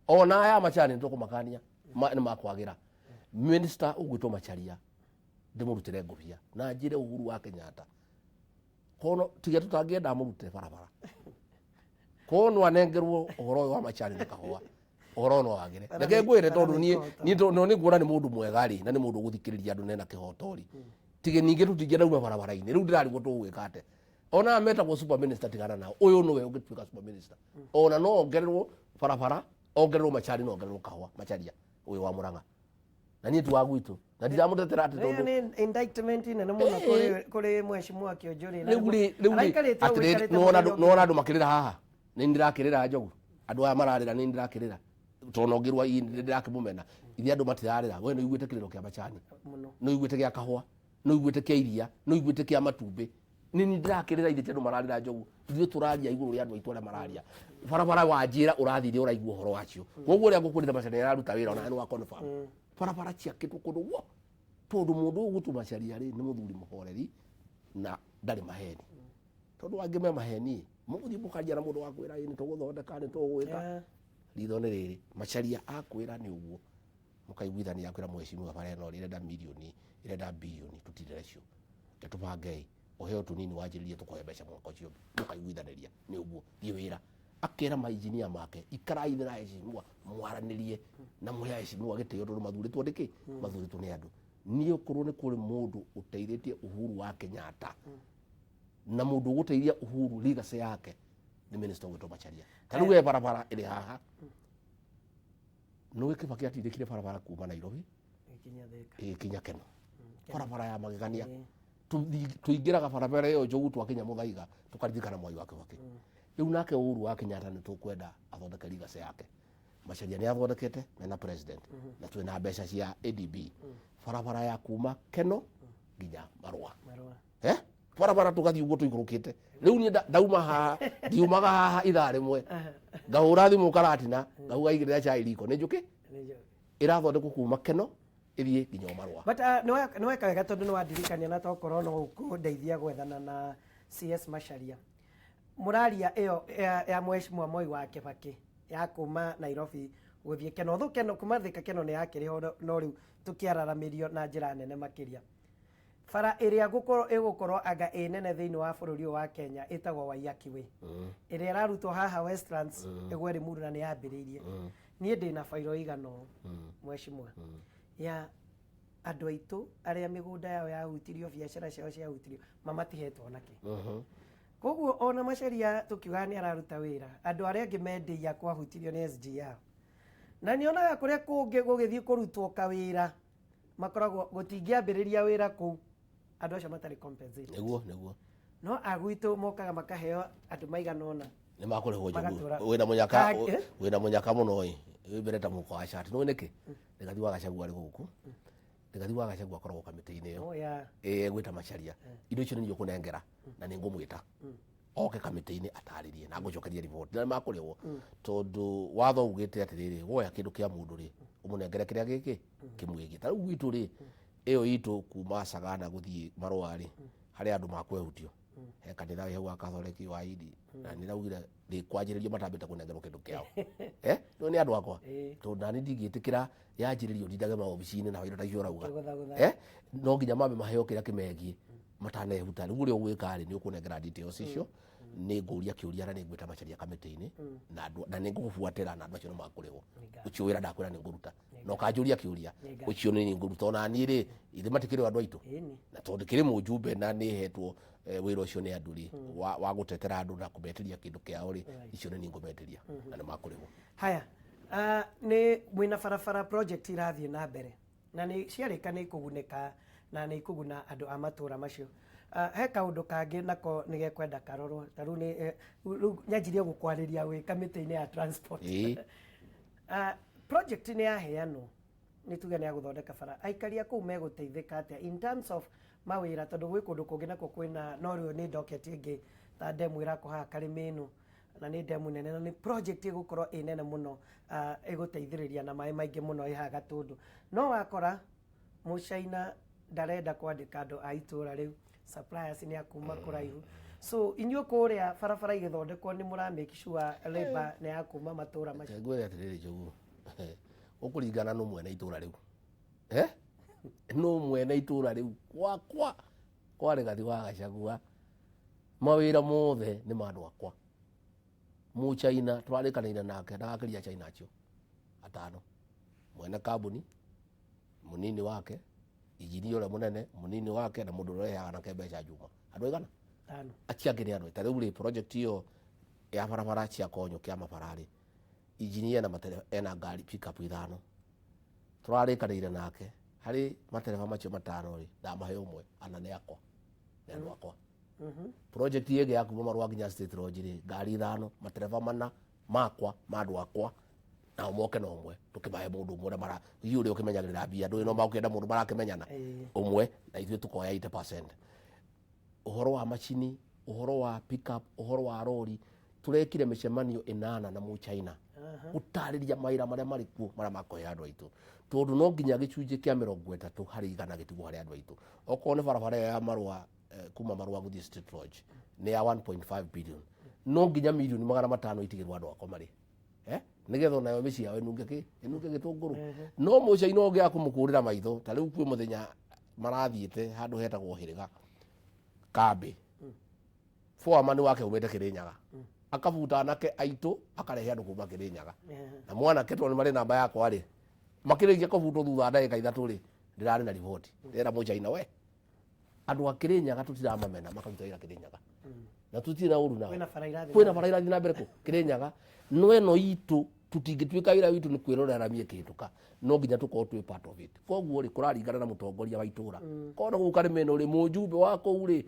Ona aya macani nĩ tũkũmakania nĩ makwagĩra. Minister ũgwĩtwo Macharia ndĩmũrutĩre ngũbia na njĩre Uhuru wa Kenyatta kono tiga tũtangĩenda amũrute barabara kono anengerwo ũhoro ũyũ wa macani na kahũa ũhoro ũyũ no wagĩre. Reke ngwĩre tondũ niĩ niĩ tondũ nĩ nguona nĩ mũndũ mwega rĩ na nĩ mũndũ ũgũthikĩrĩria andũ nena kĩhoto rĩ tige ningĩ tũtingĩenda uma barabara-inĩ rĩu ndĩrarigwo tũgwĩka atĩa. Ona aya metagwo super minister tigana nao, ũyũ nĩwe ũngĩtuĩka super minister. Ona no ongererwo barabara, ongererwo macani na ongererwo kahũa Macharia ũyũ wa Murang'a. Na niĩ ti wa gwitũ na ndiramũtetera atĩ Ĩyo tondũ nĩ indictment nene mũno Ĩĩ. kũrĩ kũrĩ mheshimiwa Kĩonjũrĩ. rĩu rĩ rĩu rĩ Araikarĩte ũguo, atĩrĩrĩ aikarĩte nĩwona mũthenya andũ nĩwona andũ makĩrĩra haha nĩ ndĩrakĩrĩra njogu andũ aya mararĩra nĩ ndĩrakĩrĩra tondũ ngĩrwa nĩ ndĩrakĩmũmena ithe andũ matirarĩra we nĩ ũiguĩte kĩrĩro kĩa macani mũno. nĩ ũiguĩte gĩa kahũa nĩ ũiguĩte kĩa iria nĩ ũiguĩte kĩa matumbĩ nĩ nĩ ndĩrakĩrĩra ithe ti andũ mararĩra njogu ithuĩ tũraria igũrũ rĩa andũ aitũ arĩa mararia barabara wa njĩra ũrathire ũraigua ũhoro wacio koguo ũrĩa ngũkwĩrĩte Macharia nĩ araruta wĩra ona nĩ wa confirm barabara ciakĩtwo kũndũ guo tondũ mũndũ ũyũ gwĩtwo Macharia rĩ nĩ mũthuri mũhoreri na ndarĩ maheni tondũ angĩ me maheni mũgũthiĩ mũkaria na mũndũ wa kwĩra nĩ tũgũthondeka nĩ tũgwĩka Yeah. ritho nĩ rĩrĩ Macharia akwĩra nĩ ũguo mũkaiguithania akwĩra mheshimiwa bara ĩno ĩrenda mirioni ĩrenda bilioni tũtirĩ nacio reke tũbangei ũheo tũnini wanjĩrĩrie tũkũhe mbeca mwaka ũcio mũkaiguithanĩria nĩ ũguo thiĩ wĩra akera mainjinia make ikarai thĩ na heshimiwa mwaranĩrie na mũhe heshimiwa gĩtĩo tondũ mathurĩtwo nĩkĩ mathurĩtwo nĩ andũ niĩ okorwo nĩ kũrĩ mũndũ ũteithĩtie Uhuru wa Kenyatta na mũndũ ũgũteithia Uhuru legacy yake nĩ minister ũgwĩtwo Macharia ta rĩu we barabara ĩrĩ haha nĩũĩ Kibaki atindĩkire barabara kuma Nairobi Ĩkinya Thika. ĩgĩkinya Keno barabara ya magegania tũingĩraga barabara ĩyo njogu twakinya Mũthaiga tũkaririkana Mwai wa Kibaki rĩu nake Uhuru wa Kenyatta nĩ tũkwenda athondeke legacy yake Macharia nĩ athondekete mena president na twĩna mbeca cia ADB barabara ya kuma Keno nginya Marũa Marũa. eh barabara tũgathiĩ ũguo tũikũrũkĩte rĩu niĩ ndauma haha ndiumaga haha ithaa rĩmwe ngahũra thimũ karatina ngauga igĩrĩra chai riko nĩ njũkĩ Nĩ njũĩ. ĩrathondekwo kuma Keno ĩthiĩ nginya o Marũa But nĩ weka wega tondũ nĩ wandirikania na tokorwo no ũkũndeithia gwethana na CS Macharia. Mũraria ĩyo ya mheshimiwa Moi wa Kibaki ya kuma Nairobi gũthiĩ Keno. Although Keno kuma Thika Keno nĩ yakĩrĩ ho no rĩu tũkĩararamĩrio na njĩra nene makĩria. Bara ĩrĩa ĩgũkorwo anga ĩ nene thĩinĩ wa bũrũri ũyũ wa Kenya ĩtagwo Waiyaki Way. Ĩrĩa ĩrarutwo haha Westlands ĩgwe Limuru na nĩ yambĩrĩirie. Niĩ ndĩna bairo igana ũũ mheshimiwa ya andũ aitũ arĩa mĩgũnda yao yahutirio biacara ciao ciahutirio mamatihetwo nakĩ. Koguo ona Macharia tũkiugaga nĩ araruta wĩra andũ arĩa angĩ mendĩia kwahutirio nĩ SGR. Na nyonaga kũrĩa kũngĩ gũgĩthiĩ kũrutwo kawĩra makoragwo gũtingĩambĩrĩria wĩra kũu andũ acio matarĩ compensated. Nĩguo nĩguo No agwitũ mokaga makaheo andũ maigana ũna nĩ makũrĩhwo njogu Magatũra. wĩna mũnyaka Kangĩ. wĩna mũnyaka mũno ĩ wĩ mbere ta mũhuko wa cati nĩũĩ nĩkĩ Rigathi wa Gachagua arĩ gũkũ Rigathi wa Gachagua akoragwo kamĩtĩ-inĩ ĩyo Oh, yeah. ĩ gwĩta Macharia indo icio nĩ niĩ ũkũnengera na nĩ ngũmwĩta oke kamĩtĩ-inĩ atarĩrie na ngũcokerie riboti na nĩ makũrĩhwo tondũ watho ugĩte atĩrĩrĩ woya kĩndũ kĩa mũndũ rĩ ũmũnengere kĩrĩa gĩkĩ kĩmwĩgiĩ ta rĩu gwitũ rĩ ĩyo itũ kuma Sagana gũthiĩ Marũa rĩ harĩ andũ makwehutio he kanitha wĩ hau wa Katholeki wa Indi na nĩ raugire ndĩkwanjĩrĩrio matambĩte kũnengerwo kĩndũ kĩao nĩo nĩ andũ akwa tondũ nani ndingĩtĩkĩra yanjĩrĩrio ndindage maobici-inĩ na indo ta icio ũrauga Kĩgũthagũtha. No nginya mambe maheo kĩrĩa kĩmegiĩ matanehuta rĩu ũrĩa ũgwĩka rĩ nĩ ũkũnengera details icio Nĩ ngũria kĩũria na nĩ ngwĩta Macharia kamĩtĩ-inĩ na andũ na nĩ ngũgũbuatĩra na andũ acio nĩ makũrĩhwo. Ũcio wĩra ndakwĩra nĩ ngũruta na ũkanjũria kĩũria ũcio nĩ ngũruta. Ona niĩ rĩ, ithe matikĩrĩ andũ aitũ, na tondũ kĩrĩ mũjumbe na nĩ hetwo wĩra ũcio nĩ andũ rĩ, wa gũtetera andũ na kũmetĩria kĩndũ kĩao rĩ, icio nĩ niĩ ngũmetĩria na nĩ makũrĩhwo. Haya, nĩ mwĩna barabara project irathiĩ na mbere na nĩ ciarĩka nĩ ikũgunĩka na nĩ ikũguna andũ a matũra macio. He kaũndũ kangĩ nako nĩ gekwenda karorwo. Ta rĩu nĩ rĩu nyanjirie gũkwarĩria wĩ kamĩtĩ-inĩ ya transport. Project nĩ yaheanwo, nĩ tuge nĩ ya gũthondeka bara, aikari a kũu megũteithĩka atĩa in terms of mawĩra? Tondũ gwĩ kũndũ kũngĩ nakuo kwĩna no rĩu nĩ docket ĩngĩ ta ndemu ĩrakwo haha Karĩmĩnũ, na nĩ ndemu nene na nĩ project ĩgũkorwo ĩ nene mũno, ĩgũteithĩrĩria na maĩ maingĩ mũno ĩ haha Gatũndũ. No wakora Mũcaina ndarenda kwandĩka andũ a itũra rĩu, suppliers nĩ akuma kũraihu. So inyuĩ kũrĩa barabara igĩthondekwo nĩ mũra make sure labor nĩ ya kuma matũra macio? Reke ngwĩre atĩrĩrĩ Njogu, ũkũringana nũ mwene itũra rĩu, eh? Nũ mwene itũra rĩu? Gwakwa kwa Rigathi wa Gachagua mawĩra mothe nĩ ma andũ akwa. Mũchaina tũrarĩkanĩire nake ndagakĩria China acio atano, mwene kambuni, mũnini wake, injinia ũrĩa mũnene, mũnini wake, na mũndũ ũrĩa ũrehaga nake mbeca njuma. Andũ aigana? Tano. Acio angĩ nĩ andũ. Ta rĩu rĩ, project ĩyo ya barabara cia konyo kĩa mabara rĩ, injinia ena matereba, ena ngari pickup ithano. Tũrarĩkanĩire nake harĩ matereba macio matano rĩ, ndamahe ũmwe, ana nĩ akwa, nĩ andũ akwa. Project ĩngĩ ya kuma Marũa nginya State Lodge rĩ, ngari ithano, matereba mana makwa ma andũ akwa, nao moke na ũmwe, tũkĩmahe mũndũ ũmwe ũrĩa mara hihi ũrĩa ũkĩmenyagĩrĩra mbia, ndũĩ no makĩenda mũndũ marakĩmenyana ũmwe, na ithuĩ tũkoya 80%. Ũhoro wa macini, ũhoro wa pickup, ũhoro wa rori, tũrekire mĩcemanio 8 na Mũchina gũtarĩria mawĩra marĩa marĩ kuo marĩa makũhe andũ aitũ, tondũ no nginya gĩcunjĩ kĩa 30% gĩtigwo harĩ andũ aitũ. Okorwo nĩ barabara ĩyo ya Marũa, kuma Marũa gũthiĩ State Lodge nĩ ya 1.5 billion, no nginya mirioni 500 itigĩrwo andũ akwa marĩ, nĩgetha onayo mĩciĩ yao ĩnunge kĩ ĩnunge gĩtũngũrũ. No mũcaina ũngĩ akũmũkũrĩra maitho. Ta rĩu kwĩ mũthenya marathiĩte handũ hetagwo Hĩrĩga kambĩ, foreman wake umĩte Kĩrĩnyaga, akabuta anake aitũ akarehe andũ kuma Kĩrĩnyaga, na mwanake tondũ nĩ marĩ namba yakwa rĩ, makĩrĩkia kũbutwo thutha wa ndagĩka 3 rĩ, ndĩrarĩ na riboti ndĩrera mũchaina, we andũ a Kĩrĩnyaga tũtiramamena, makaruta wĩra Kĩrĩnyaga na tũtirĩ na ũru nao. Kwĩna bara irathiĩ kwĩna bara irathiĩ na mbere kũ Kĩrĩnyaga, no ĩno itũ tũtingĩtuĩka wĩra witũ nĩ kwĩrorera mie kĩhĩtũka, no nginya tũkorwo twĩ part of it. Koguo rĩ, kũraringana na mũtongoria wa itũra. Korwo gũkũ Karĩmĩno rĩ, mũjumbe wa kũu rĩ,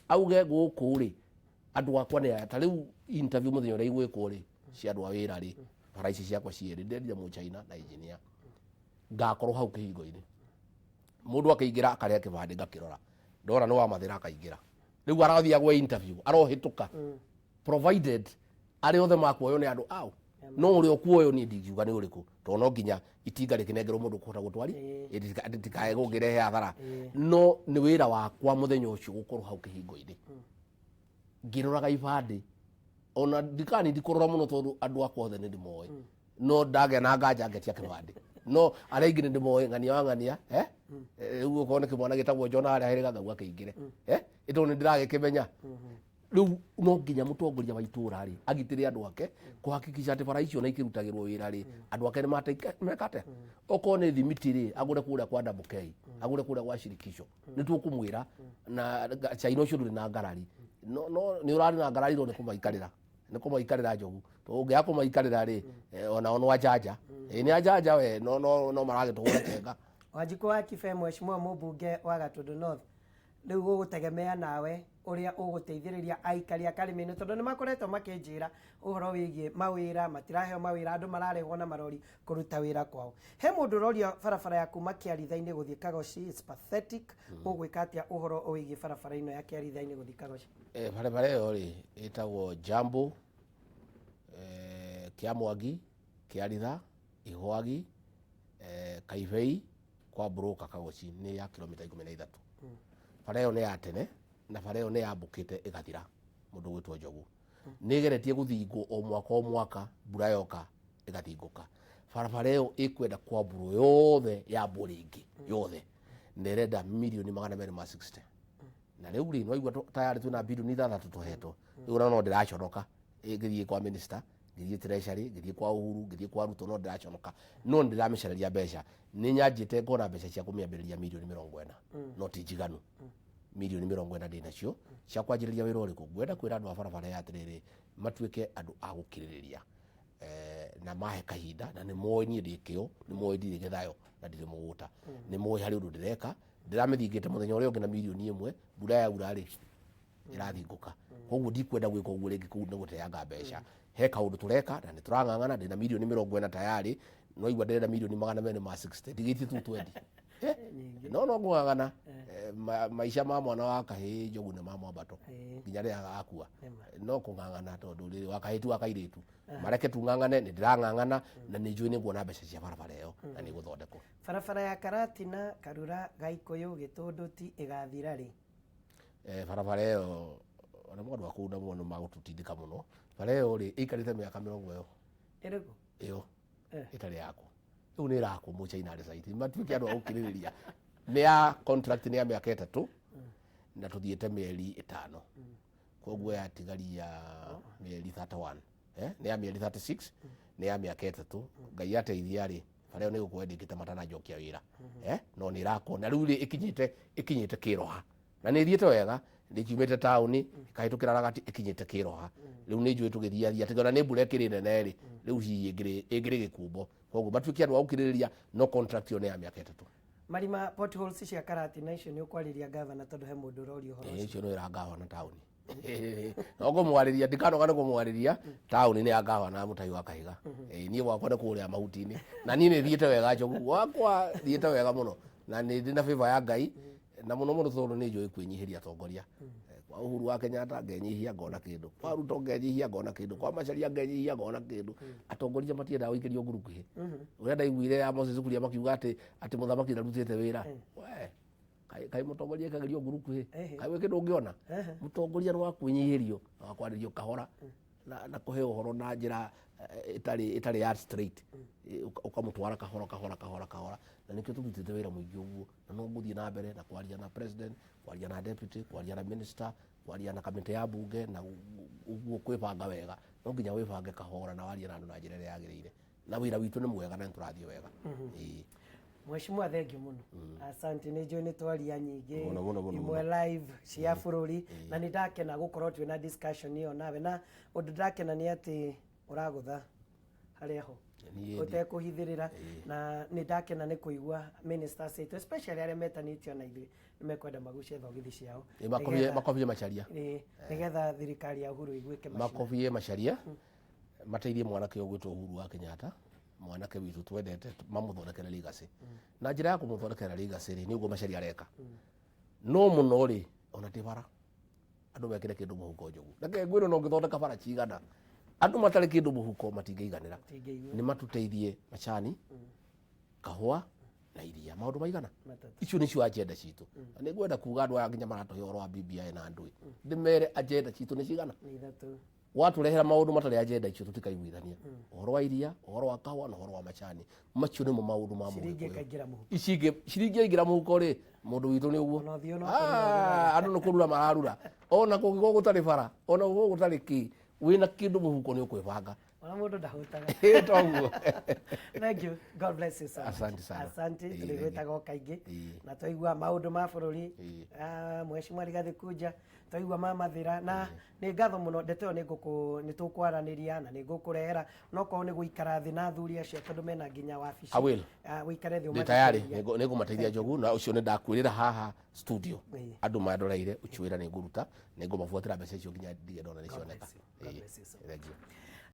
auge gũkũ rĩ andũ akwa nĩ aya. Ta rĩu interview mũthenya ũrĩa igwĩkwo rĩ, cia andũ a wĩra rĩ, bara ici ciakwa cierĩ ndendire mũchaina na engineer, ngakorwo hau kĩhingo-inĩ, mũndũ akĩingĩra akarĩa kĩbandĩ, ngakĩrora, ndona nĩ wamathĩra akaingĩra. Rĩu arathiĩ agwe interview arohĩtũka, provided arĩa othe makuoywo nĩ andũ ao. No ũrĩa ũkuoywo niĩ ndingiuga nĩ ũrĩkũ, tondũ no nginya itinga rĩkĩnengerwo mũndũ kũhota gũtwari rĩtikae gũkĩrehe hathara. No nĩ wĩra wakwa mũthenya ũcio gũkorwo hau kĩhingo-inĩ ngĩroraga ibandĩ. Ona ndikani ndikũrora mũno tondũ andũ akwa othe nĩ ndĩmoĩ, no ndagĩa na nganja ngetia kĩbandĩ, no arĩa aingĩ nĩ ndĩmoĩ, ng'ania wa ng'ania, eh? Rĩu okorwo nĩ kĩmwana gĩtagwo John harĩa hĩrĩga ngauga kĩingĩre, eh? Ĩtondũ nĩ ndĩragĩkĩmenya. Rĩu no nginya mũtongoria wa itũra rĩ agitĩre andũ ake kũhakikisha atĩ bara icio na ikĩrutagĩrwo wĩra rĩ, andũ ake nĩ meka atĩa. Okorwo nĩ thimiti rĩ, agũre kũrĩa kwa Double K, agũre kũrĩa gwa Shirikisho, nĩ tũkũmwĩra na China ũcio ndũrĩ na ngarari. No nĩ ũrarĩ na ngarari, no nĩ kũmaikarĩra, nĩ kũmaikarĩra Njogu, tondũ ũngĩaga kũmaikarĩra rĩ, onao no anjanja, nĩ anjanja we, no maragĩtũhũra chenga. Wanjikũ wa Kibe, mheshimiwa mũmbunge wa Gatundu North, rĩu gũgũtegemea nawe ũrĩa ũgũteithĩrĩria aikari a Karĩmĩnĩ, tondũ nĩ makoretwo makĩnjĩra ũhoro wĩgiĩ mawĩra, matiraheo mawĩra, andũ mararehwo na marori kũruta wĩra kwao. He mũndũ ũroria barabara ya kuma Kĩaritha-inĩ gũthiĩ Kagoci is pathetic. Ũgwĩka atĩa ũhoro wĩgiĩ barabara ĩno ya Kĩaritha-inĩ gũthiĩ Kagoci? Barabara ĩyo rĩ, ĩtagwo Jambo, Kĩamwangi, Kĩaritha, Ihwagi, Kaibei kwa Broka Kagoci, nĩ ya kilomita 13. Bara ĩyo nĩ ya tene na bara ĩyo nĩ yambũkĩte ĩgathira. Mũndũ gwĩtwo Njogu nĩ ĩgeretie gũthingwo o mwaka o mwaka, mbura yoka ĩgathingũka. Barabara ĩyo ĩkwenda kwambũrwo yothe, yambwo rĩngĩ yothe, na ĩrenda mirioni 260. Na rĩu rĩ, nĩwaigua tayarĩ twĩna bilioni 6 tũhetwo. Rĩu ona no ndĩraconoka ngĩthiĩ kwa minister, ngĩthiĩ treasury, ngĩthiĩ kwa Uhuru, ngĩthiĩ kwa Ruto, no ndĩraconoka, no nĩndĩramĩcareria mbeca. Nĩ nyanjĩte ngona mbeca cia kũmĩambĩrĩria mirioni 40, no ti njiganu. Mirioni 40 ndĩ nacio cia kwanjĩrĩria wĩra ũrĩkũ. Ngwenda kwĩra andũ a barabara ya atĩrĩrĩ, matuĩke andũ a gũkirĩrĩria, na mahe kahinda, na nĩ moĩ niĩ ndĩ kĩo, nĩ moĩ ndirĩ gĩthayo na ndirĩ mũgũta, nĩ moĩ harĩ ũndũ ndĩreka. Ndĩramĩthingĩte mũthenya ũrĩa ũngĩ na mirioni 1, mbura yaura rĩ, ĩrathingũka. Koguo ndikwenda gwĩka ũguo rĩngĩ, kũu nĩ gũteanga mbeca. He kaũndũ tũreka na nĩ tũrang'ang'ana. Ndĩna mirioni 40 tayarĩ, no igua ndĩrenda mirioni 260, ndigĩtie tu 20. No ngũng'ang'ana. Maica ma mwana wa kahĩĩ, Njogu, nĩ ma mwambato nginya rĩrĩa agakua. No kũng'ang'ana, tondũ rĩrĩ wa kahĩĩ tu wa kairĩtu, mareke tung'ang'ane. Nĩ ndĩrang'ang'ana na nĩ njũĩ nĩ nguona mbeca cia barabara ĩyo na nĩ ĩgũthondekwo. Barabara ya Karatina, Karura, Gaikũyũ, Gĩtũndũti ĩgathira rĩ? Barabara ĩyo, ona andũ a kũu namo nĩ magũtũtindĩka mũno. Bara ĩyo rĩ, ĩikarĩte mĩaka mĩrongo ĩyo. Ĩrĩkũ? Ĩyo ĩtarĩ yakwo. Rĩu nĩ ĩrakwo. Mũchaina arĩ site, matuĩke andũ a gũkirĩrĩria. Nĩ ya contract, nĩ ya mĩaka 3, na tũthiĩte mĩeri 5, koguo yatigaria mĩeri 31. Nĩ ya mĩeri 36, nĩ ya mĩaka 3. Ngai ateithia rĩ, bara ĩyo nĩ ĩgũkorwo ĩndĩkĩte matananjokia wĩra. No nĩ ĩrakwo, na rĩu rĩ, ĩkinyĩte kĩroha na nĩ ĩthiĩte wega. Nĩ kiumĩte taũni, ĩkahĩtũkĩra ragati, ĩkinyĩte kĩroha. Rĩu nĩ njũĩ tũgĩthiathia, tiga ona nĩ mbura ĩkĩrĩ nene rĩ, rĩu hihi ĩngĩrĩ gĩkumbo. Koguo matuĩke andũ a gũkirĩrĩria, no contract ĩyo nĩ ya mĩaka 3. Marima, potholes cia Karatina icio, nĩ ũkwarĩria gavana, tondũ he mũndũ ũroria ũhoro ũcio. Icio nĩ wĩra gavana taũni, no kũmwarĩria ndikanoga nĩ kũmwarĩria. Taũni nĩ ya gavana Mũtai wa Kahiga. Niĩ gwakwa nĩ kũrĩa mahuti-inĩ, na niĩ nĩ thiĩte wega, Njogu. Gwakwa thiĩte wega mũno, na nĩ ndĩ na favor ya Ngai, na mũno mũno tondũ nĩ njũĩ kwĩnyihĩria atongoria. Kwa Uhuru wa Kenyatta ngenyihia, ngona kĩndũ; kwa Ruto ngenyihia, ngona kĩndũ; kwa Macharia ngenyihia, ngona kĩndũ. Atongoria matiendaga gũikĩrio ngurukuhĩ. Ũrĩa ndaiguire ya Moses Kuria makiuga atĩ mũthamaki ndarutĩte wĩra, we kaĩ mũtongoria aikagĩrio ngurukuhĩ? Kaĩ gwĩ kĩndũ ũngĩona? Mũtongoria nĩ wa kwĩnyihĩrio na wa kwarĩrio kahora na kũheo ũhoro na njĩra ĩtarĩ ya straight. Ũkamũtwara kahora kahora kahora kahora, na nĩkĩo tũrutĩte wĩra mũingĩ ũguo, na no ngũthiĩ na mbere na kwaria na president, kwaria na deputy, kwaria na minister, kwaria na kamĩtĩ ya bunge, na ũguo kwĩbanga wega. No nginya wĩbange kahora na warie na andũ na njĩra ĩrĩa yagĩrĩire, na wĩra witũ nĩ mwega na nĩ tũrathiĩ wega. Ĩĩ. Mheshimiwa, thengiũ mũno, asante. Nĩ njũĩ nĩ twaria nyingĩ Mũno, mũno, mũno, imwe live cia bũrũri, na nĩ ndakena gũkorwo twĩna discussion ĩyo nawe, na ũndũ ndakena nĩ atĩ ũragũtha harĩa ho ũtekũhithĩrĩra, na nĩ ndakena nĩ kũigua ministers aitũ, especially arĩa metanĩtio na ithuĩ, nĩ mekwenda magucie thogithi ciao. Makobie Macharia. Nĩgetha thirikari ya Uhuru ĩiguĩke macina. Makobie Macharia, mateithie mwanake ũgwĩtwo Uhuru wa Kenyatta, mwanake witũ twendete, mamũthondekere legacy. Na njĩra ya kũmũthondekera legacy rĩ, nĩ ũguo Macharia areka. No mũno rĩ, ona ti bara, andũ mekĩre kĩndũ mũhuko. Njogu, reke ngwĩre, no ũngĩthondeka bara cigana, andũ matarĩ kĩndũ mũhuko matingĩiganĩra. Matingĩigua. Nĩ matũteithie macani, kahũa na iria, maũndũ maigana? 3. Icio nĩcio agenda citũ, na nĩ ngwenda kuga andũ aya nginya maratũhe ũhoro wa BBI na andũ ndĩmere agenda citũ nĩ cigana? Nĩ 3. Watũrehera maũndũ matarĩ agenda icio, tũtikaiguithania. Ũhoro wa iria, ũhoro wa kahũa na ũhoro wa macani, macio nĩmo maũndũ ma ciringi Mũgĩkũyũ. Ĩkaingĩra mũhuko. Ici ingĩ, ciringi yaingĩra mũhuko rĩ, mũndũ witũ nĩ ũguo. Ona ũthiũ no Ah, andũ nĩ kũrura mararura, ona kũngĩkorwo gũtarĩ bara, ona kũngĩkorwo gũtarĩ kĩ, wĩna kĩndũ mũhuko nĩ ũkwĩbanga. Ona mũndũ ndahũtaga. Ĩ, toguo. Thank you. God bless you so much. Asante sana. Asante. Thank you. Tũrĩgwĩtaga o kaingĩ na twaigua maũndũ ma bũrũri. Ah, Mheshimiwa Rigathĩ Kunja, twaigua ma Mathĩra, na nĩ ngatho mũno. Ndeto ĩyo nĩ tũkwaranĩria na nĩ ngũkũrehera, no korwo nĩ gũikara thĩ na athuri acio, tondũ mena nginya wabici. I will. Ah, ũikare thĩ Ndĩ tayarĩ. ũmathikĩrĩrie. Nĩ ngũmateithia, Njogu, na ũcio nĩ ndakwĩrĩra haha studio. Andũ mandoreire, ũcio wĩra nĩ ngũruta, nĩ ngũmabuatĩra mbeca icio nginya ndige ndona nĩ cioneka. God bless you so much. Thank you.